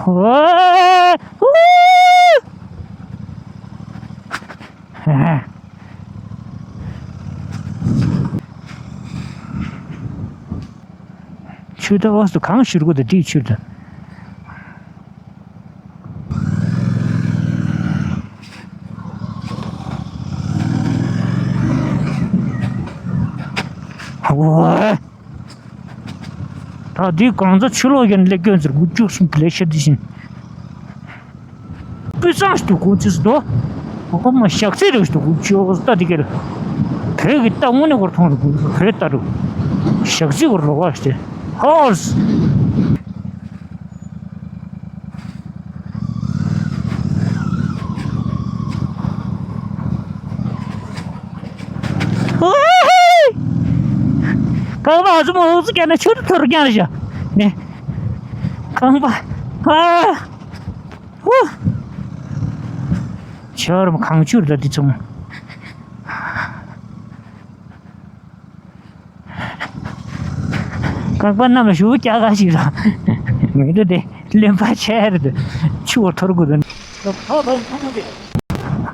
ཝུ། ཆུ་ད་འོག་ཏུ་གང་ཤུར་གོ་ད་དེའི་ཆུ་ད། ཝེ། ད་དེའི་གང་ཚ་ཆུ་ལོག་ཡན་ལེགས་སྐྱོན་ཟེར་དགུ་བཅུ་གསུམ་གི་ལས་ཤ་དེ་བཞིན། སྤུས་གཙང་ཞིག་ཏུ་དགོས་ཅིས་དོ། ཨོ་མ་ཞག་ཚེ་རེ་ཞིག་ཏུ་དགོས་ཅིའོ་ལྟ་དེ་གལ། བོད་ཀྱི་རྟ་དངོས་གནས་སྐོར་མཐོང་རུ་དགོས་བོད་རྟ་རུ། ཞག་ཚེ་སྐོར་ལོག་པ་ཞིག་སྟེ། ཧོར་སི། རྐང་པ་ཨ་ཙི་མོ་ཨོ་ཙི་བཀལ་ན་ཆུ་དུ་ཐོར་རྐྱང་རེད་ཤག་ནས། རྐང་པ་ཨ། ཧུ། ཆར་མ་གང་ཆུར་ད་འདི་ཚོ་མ། རྐང་པ་རྣམས་ལ་ཞུ་བོ་སྐྱ་ག་ཞིག་ར། མི་འདུག་དེ་གླེན་པ་ཆེ་རེད་དེ། ཆུ་བོ་ཐོར་དགོས་དོན།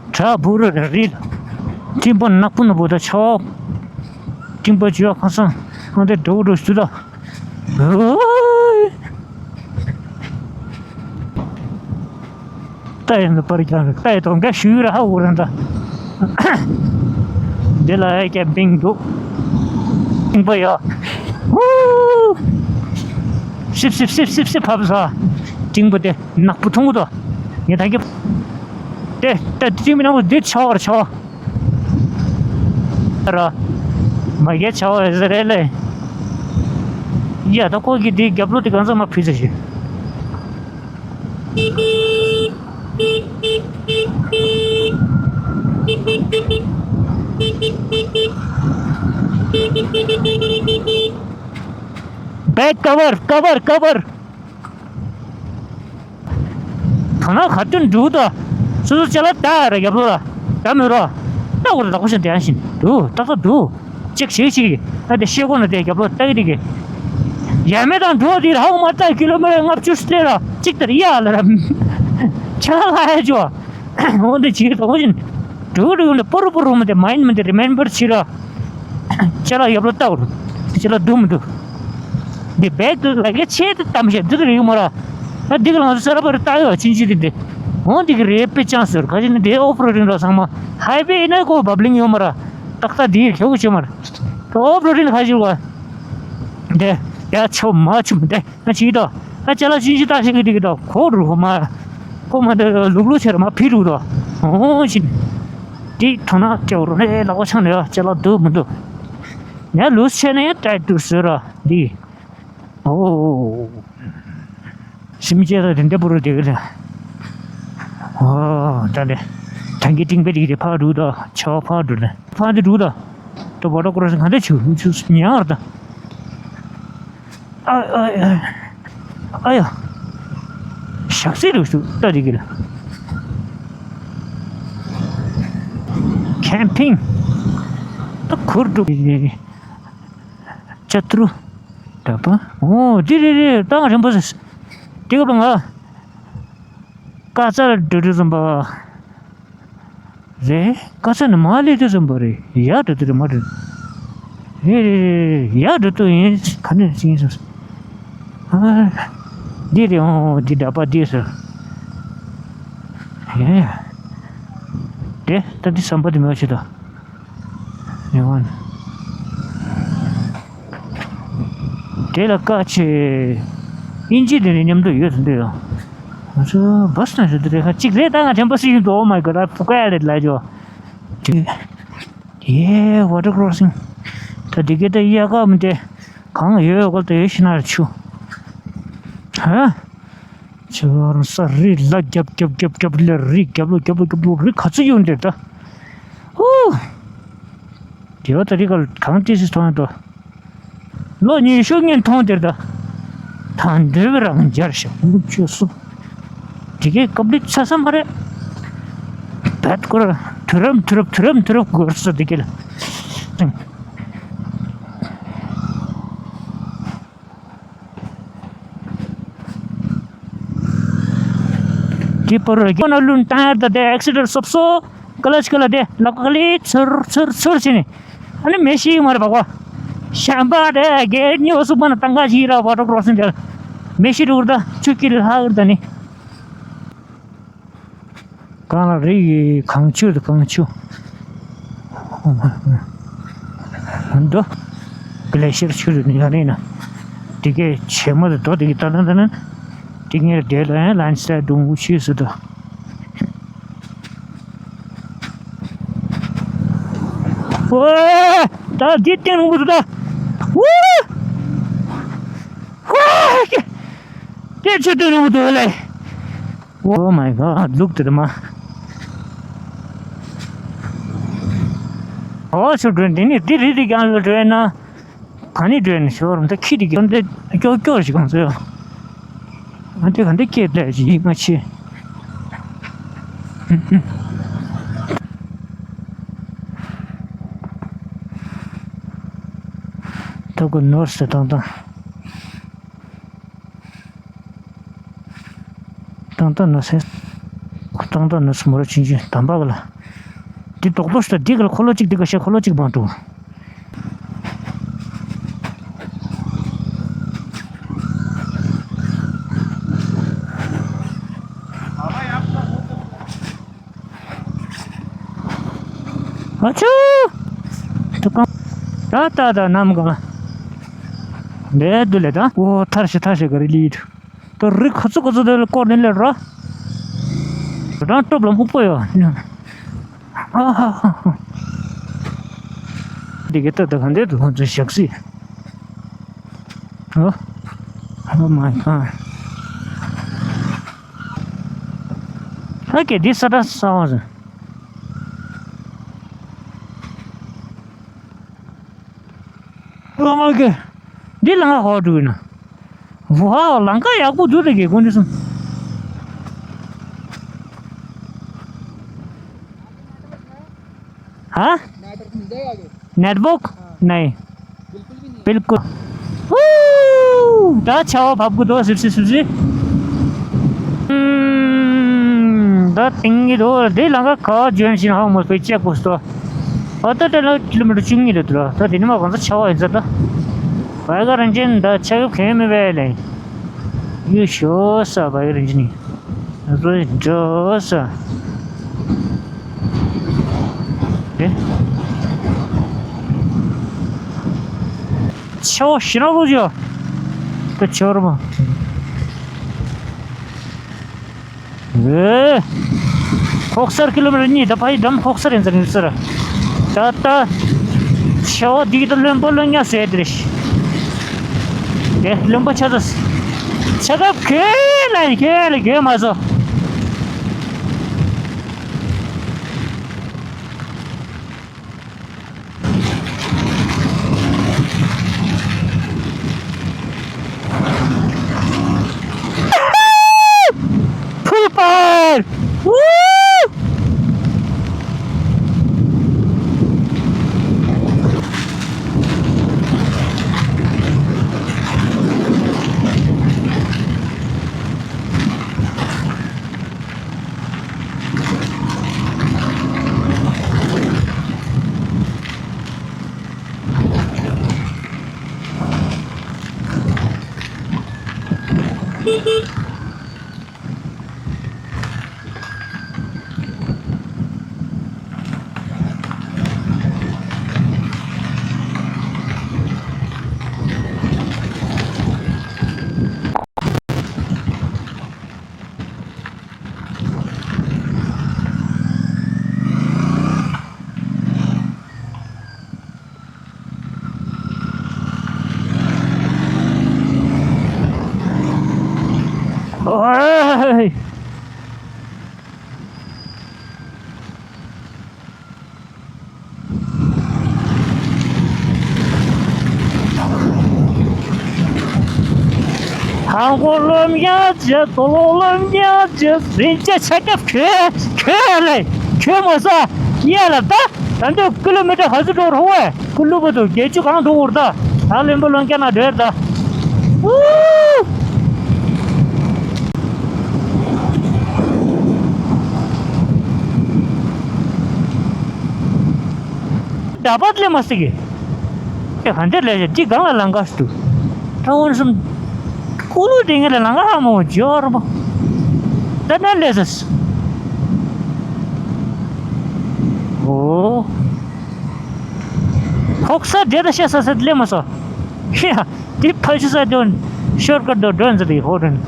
བྲག་བུ་རུ་རི་ལ། སྤྲིན་པ་ནག་པོ་ནག་པོ་ད་ཆོག་སྤྲིན་པ་བྱུ་བ་ཁ་སང་ཨང་དེ་འགྲོ་འགྲོ་ཞུ་ད། ཨོའི། ལྟ་ཡི་འདུག་པར་ཀྱང་ལྟ་ཡི་དོ་འགའ་ཞུས་ར་ཧ་འུ་ར་འདྲ། འདི་ལ་ཨེ་ཀྱ་བིང་འདུག་སྤྲིན་པ་ཡོད། ཧུ། སིབ་སིབ་སིབ་སིབ་སིབ་ཕབ་ས། སྤྲིན་པ་དེ་ནག་པོ་མཐོང་གི་འདུག་ངས་ད་གི། དེ་དེ་སྤྲིན་པ་ནག་པོ་འདི་ཆགས་པར་ཆགས། ར། མ་གས་ཆ་བ་ཟེར་རེད་ལེ། ཡ་ད་ཁོ་གི་དེའི་རྒྱབ་ལོགས་དེ་གང་ཚང་མ་ཕུད་ཚར་ཞིག་ཀ་བར་ཀ་བར་ཀ་བར། ད་ན་ག་དུས་འགྲོ་ད། སོ་སོ་ཅ་ལག་ད་ར་རྒྱབ་ལོགས་ལ་ད་མི་རོ། ད་འོ་ར་ལག་པ་ཞིག་འདྲ་ཞིག་འདུག་ཏག་ཏག་འདུག་ཅིག་ཞིག་ཞིག་ད་དེ་ཤེལ་སྒོ་ན་དེ་རྒྱབ་ལོགས་ལྟ་གི་འདུག་གི་ཡ་མེད་དང་འགྲོ་དེ་ར་ཧ་གོ་མ་ད་ཀི་ལོ་མི་ཊར་ལྔ་བཅུ་སླེབས་ར་གཅིག་ལྟར་ཡ་ལ་ར། ཆ་ལ་ལ་ཡ་ཅོ། འོ་འདི་བྱེད་ཀྱི་འདུག་ཅིན། འགྲོ་རུ་འདི་པོ་རུ་པོ་རུ་མི་དེ་མ་ཡིན་མི་དེ་རི་མེན་བར་བྱེད་ར། ཅ་ལག་ཡོད་ལ་ལྟ་རུ། ཅ་ལག་འདུག་མི་འདུག་འདི་བེག་ལ་གེ་ཆེ་དེ་གཏམ་བཤད་འདི་གི་རེད་མ་ར། ད་འདི་གི་ལང་ཚོ་ས་ར་པར་ལྟ་ཡོད་ཕྱིན་ཅི་དེ་འདི། འོ་འདི་གི་རེད་པེ་ཅང་ཟེར་ག་ཅི་ནི་དེ་ཨོ་ཕ་རོ་རིང་ར་ཚང་མ་ཧའི་ཝེ་ཡིན་ན་ཁོ་བབ་ལིང་ཡོད་མ་ར། ཏག་ཏག་འདི་ཁྱོ་གི་ཆེ་མ་ར། ད་ཨོ་ཕ་རོ་རིང་ཁ་ཅི་རུ་བ། འདི་ཡ་ཆོ་མ་ཆུ་མི་འདི། ང་ཅིག་ཏོ། ང་ཅ་ལག་ཅིན་ཅི་ཏག་ཤིག་གི་ཏིག་ཏོ། ཁོ་རུ་ཁོ་མ། ཁོ་མ་འདི་ལུག་ལུག་ཆེ་ར་མ་ཕི་རུ་ཏོ། འོ་ཅིན། འདི་ཐོ་ན་ཅོ་རུ་ནས་ལག་པ་ཆང་ནས་ཅ་ལག་འདུག་མི་འདུག་ཉ་ལུས་ཆེ་ནས་ཏྲའི་ཏུ་ཟེར་ར་འདི། འོ། སིམ་ཅེ་ད་དེ་འདྲ་པོ་རུ་དེ་གི་རེད། འོ་ད་ལེ། ཐང་གི་ཏིང་པེ་ཏིག་དེ་ཕག་འདུག་ཏོ། ཆོ་ཕག་འདུག་ནས་ཕག་འདི་འདུག་ཏོ། ཏོ་བོ་ཏོ་ཀོ་རོ་སི་གང་འདྲ་ཆུ་ཆུ་ཉར་ད། ཨ་ཨ་ཨ་ཨ་ཡ། ཞག་སི་རུ་སུ་ལྟ་རིག་གི་ལ། ཁེམ་པིང་། ད་ཁུར་འགྲོ་གི་ཅ་ཏྲུ། ད་པ་འོ་དི་རི་རི་ཏང་རིན་པོ་ཆེ། དེ་ག་པ་ང་། ཀ་ཙར་འགྲོ་འགྲོ་ཙམ་པ། རེད། ཀ་ས་ནི་མ་ལི་དུ་ཙམ་པ་རེད། ཡ་འགྲོ་དུ་རེད་མ་རེད། རེད་རེད་རེད་རེད། ཡ་འགྲོ་དུ་ཡིན་ག་ནས་ཅི་ཡིན་སོང་། ཨ། འདི་རེད་ཨོ་འདི་འདྲ་པ་འདི་ཟེར། ཡ་ཡ། དེ་ད་འདི་བསམ་པ་དེ་མེད་ཆེ་ད། ཡ་ཝན། དེ་ལ་བཀའ་ཆེ། ཨིན་ཇི་དེ་ནས་མཉམ་དུ་ཡོད་དུ་འདོད་ཡོང་། ང་ཚོ་བ་སི་ན་ཞུ་དུ་རེད་ཁ་གཅིག་རེད་ད། ང་དྲན་པ་སྲིད་ཡོང་དུ། Oh my God, I forgot it. ལ་ཇོ། དེ་ཡེ་ཝ་ཊར་ཀོ་རོ་སིང་། ད་དེ་གའི་ད་ཡ་ག་མི་དེ་གང་ཡོད་གོ་ད་ཡོད་ཤི་ན་ར་ཆུ། ཧ། ཆུ་རང་ས་རི་ལ་རྒྱབ་རྒྱབ་རྒྱབ་རྒྱབ་ལ་རི་རྒྱབ་ལོ་རྒྱབ་ལོ་རྒྱབ་ལོ་རི་ག་ཚོད་ཡོད་འདིར་ད། ཧུ། དེ་བ་ད་རི་ག་གང་ཏི་སི་ཐོང་ཡོད་དོ། ལོ་ཉི་ཤུ་ངན་མཐོང་དེར་ད། ད་འདོད་པའི་རང་འཇར་ཞག་མུ་ཆོས་སུ། དེ་གའི་ཀབ་ལི་ཚ་ས་མ་རེད། བད་ཀོ་ར་དུ་རམ་དུ་རབ་དུ་རམ་དུ་རབ་གོར་སོ་དེ་གའི་ལ། དེ་པར་རྒྱ་ན་ལུན་ཏང་ཡར་ད་དེ་ཨེག་སི་ཌེན་སོབ་སོ་ཀ་ལ་ཅི་ཀ་ལ་དེ་ལག་པ་ལི་ཚུར་ཚུར་ཚུར་བྱས་ནས་ཨ་ནི་མེ་ཤི་མར་བག་བ་ཤམ་པ་དེ་གེ་ཉོ་སུ་པ་ན་ཏང་ག་ཞིག་ར་བ་ཏོ་ཀྲོ་སིན་དེ་མེ་ཤི་རུ་ད་ཆུ་ཀི་ལ་ཧ་ར་ད་ནི། གང་ལ་རི་ཡི་གངས་ཆུ་དང་གངས་ཆུ། འདུ། གི་ལེ་ཤར་ཆུ་རུ་ནི་ཡ་རེ་ན། དེ་གའི་ཆེ་མོ་དེ་དོ་དེ་གི་ད་ན་ད་ན། དེ་ངེར་དེ་ལ་ཡང་ལན་སྟ་དུང་ཆུ་སུ་དོ། ཝེ། ད་དེ་སྟེང་རུང་གི་དུ་ད། ཝེ། ཝེ། དེ་ཆུ་སྟེང་རུང་གི་དུ་ལེ། Oh my God, look at the ma. Oh, so doing this, this is the kind of doing now. Can you doing sure? The kid again, the your girl, she comes here. And they can take it there, she must see. Talk on nurse, the tongue. ཏང་ཏང་ན་སེ། ཏང་ཏང་ན་སེ་མོ་ར་ཆུན་ཆུན་དམ་པ་ག་ལ། འདི་རྡོག་རྡོག་ཞིག་ད་འདི་ག་ལ་འཁོར་ལོ་གཅིག་འདི་ག་ཤ་འཁོར་ལོ་གཅིག་བང་འགྲོ། ཨ་ཆུ། ཏུ་ཀང་། ད་ད་ད་ནམ་གང་། འདས་དུ་ལས་ད། ཨོ་ཐར་ཤི་ཐར་ཤི་ག་རི་ལི་དུ། ད་རི་ཁ་ཚུ་ཁ་ཚུ་དེ་ལ་སྐོར་ནས་ལས་ར། རང་སྟོབས་ལ་སྨུག་པོ་ཡོད། ཨ་ཧ་ཧ་ཧ། འདི་གི་ད་ད་གང་འདས་དུ་ཁོང་ཚོ་ཞག་སི། ཨོ། Oh my God. ཨ་ཀེ་འདི་ས་ད་ས་བ་ཟེར། Oh my God. འདི་ལ་ང་ཧོ་འགྲོ་ཡིན་ན། ཝའོ། ལམ་ཁ་ཡག་པོ་འདུག་ད་གི་དགོན་འདི་སོང་། ཧ། ནེཊ་ཝརཀ་ནའི། བིལ་ཀུལ། ཧུ། ད་ཆར་པ་བབས་ཀྱི་འདུག་སིབ་སིབ་སིབ་སིབ། ཨུམ། ད་དེང་གི་འདུག་འདི་ལམ་ཁ་ག་བ་འཇོན་བཞིན་ཧ་མོ་པའི་ཅེག་པོ་སྟོ། ཨ་ད་ད་ལ་ཀི་ལོ་མི་ཊར་བཅུ་གཉིས་རེད་འདུག་ད་དེ་ནི་མ་གང་ས་ཆར་པ་ཡིན་ས་ད། བའི་ཀ་རང་ཅན་ད་ཆ་གི་གན་མི་བས་ལེ། ཡུ་ཤོ་ས་བའི་ཀ་རང་ཅན་ནི། རོ་འགྲོ་ས། ཨེ། ཆེ་བ་ཤི་ན་ལོ་ཇོ། ད་ཆེ་བ་ར་མ། ཨེ། ཁོག་སར་ཀི་ལོ་མི་ཊར་གཉིས་ད་ཕ་ཡི་འགྲམ་ཁོག་སར་ཡིན་ཟེར་ཡིན་ཟེར། ད་ད། ཆེ་བ་འདི་གི་ད་བློན་པོ་བློན་ཉག་ཟེར་དེ་རེད། ཨེ། བློན་པོ་ཆ་ཚ། ཆ་ཚ་གོས་ལ་གོས་ལ་གོས་མ་བཟོ། Full power! Woo! ཨོའི། ཧང་གོ་སློབ་གཉེར་བྱེད། དོ་ལོ་སློབ་གཉེར་བྱེད། རིན་ཆེ་ཆ་ཁྱབ་གྱོད་གྱོད་ལས་གྱོད་མ་ས་ཡ་ལ་ད། ད་འདོད་ཀི་ལོ་མི་ཊར་ཧ་ཟི་འགྲོ་རོགས་བས། ཀུ་ལུ་བུ་དུ་བརྒྱད་ཅུ་གང་འགྲོ་འུར་ད། ད་བློན་པོ་བློན་སྐྱ་ན་འདྲེར་ད། ཨུ། ད་པད་ལེ་མ་སི་གི། ཨེ་ག་འདྲ་ལས་ཅི་གང་ལ་ལང་ག་སུ། ད་འོན་སུམ། ཀུ་ལུ་དེ་ངེད་ལ་ལང་ག་ཧ་མོ་འབྱོར་པོ། ད་ན་ལས་སི། ཨོ། ཧོག་ས་དེ་ད་ཤ་ས་ས་ལེ་མ་སོ། ཧི་ཧ། དེ་ཕ་ཤི་ས་དོན། ཤོར་ཀ་དོ་དོན་ཟེར་ཏེ་ཧོ་དོན།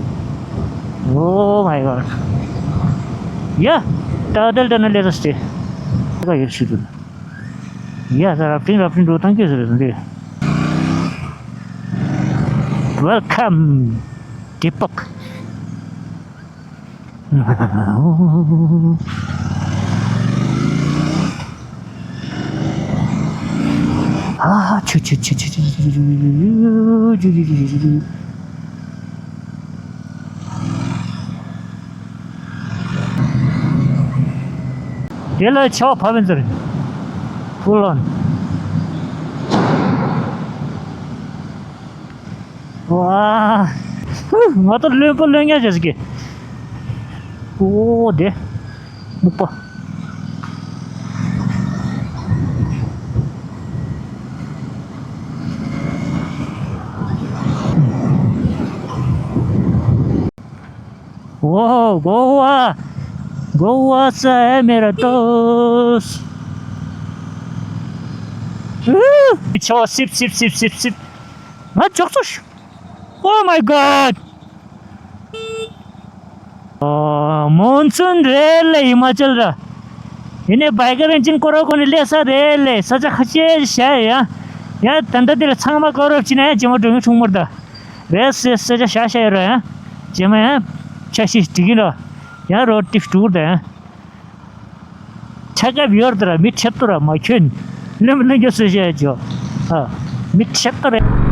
Oh my god. ཡ། ད་དལ་ད་ན་ལེ་ད་སྟེ། ད་ཡོད་ཤི་དོན། ཡ་ད་རབ་ཏིང་རབ་ཏིང་འགྲོ་ཐང་ཀེ་ཟེར་ཏེ། Welcome. Deepak. ཨ་ཆུ་ཆུ་ཆུ། དེ་ལ་ཆོག་ཕ་བན་ཟེར། Full on. ཝ། ཧུ། ང་ད་བློན་པོ་བློན་ཉག་བྱས་ཟིག་གི། ཨོ་དེ། སྨུག་པ། ཨོ། གོ་བ། གོ་བ་ས་ཨེ་མེ་ར་ཏོས། ཧུ། ཆོ་སིབ་སིབ་སིབ་སིབ་སིབ། ང་ཅོག་ཙོ་ཤུ། Oh my god. ཨོ། མོན་སུན་རེད་ལེ་ཧི་མ་ཅལ་ར། ཡིན་ནའི་བའི་ཀ་རེན་ཅིན་ཀོ་ར་ཀོ་ནི་ལས་ས་རེད་ལེ། ས་ཆ་ཁ་ཤས་བྱས་ཡ། ཡ་ད་ལྟ་འདི་ལ་ཚང་མ་ཀོ་ར་ཅི་ན་ཡ་ཇེ་མ་འགྲོ་ངེས་ཆུང་མར་ད། རེད་སེ་ས་ཆ་ཤ་ཤ་ཡོད་ར་ཡ། ཇེ་མ་ཡ། ཆ་ཤས་འགྲིག་གིན་ར། ཡ་རོ་ཏིབ་དྲུག་ད་ཡ། ཆ་ཁྱབ་ཡོར་དུ་ར་མི་ཁྲེབ་ཏུ་ར་མ་ཁྱོད། ལམ་ལ་རྒྱ་སུ་བཤད་ཅོ། ཨ། མི་ཁྲེབ་ཏུ་རེད།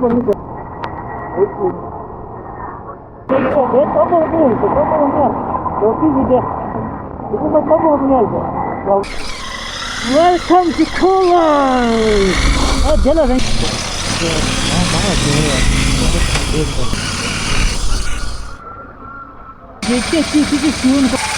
Welcome to Kovan. ཨ་དེ་ལ་རང་། དེ་སྐད་ཅིག་ཅིག་ཅིག་ཞུ།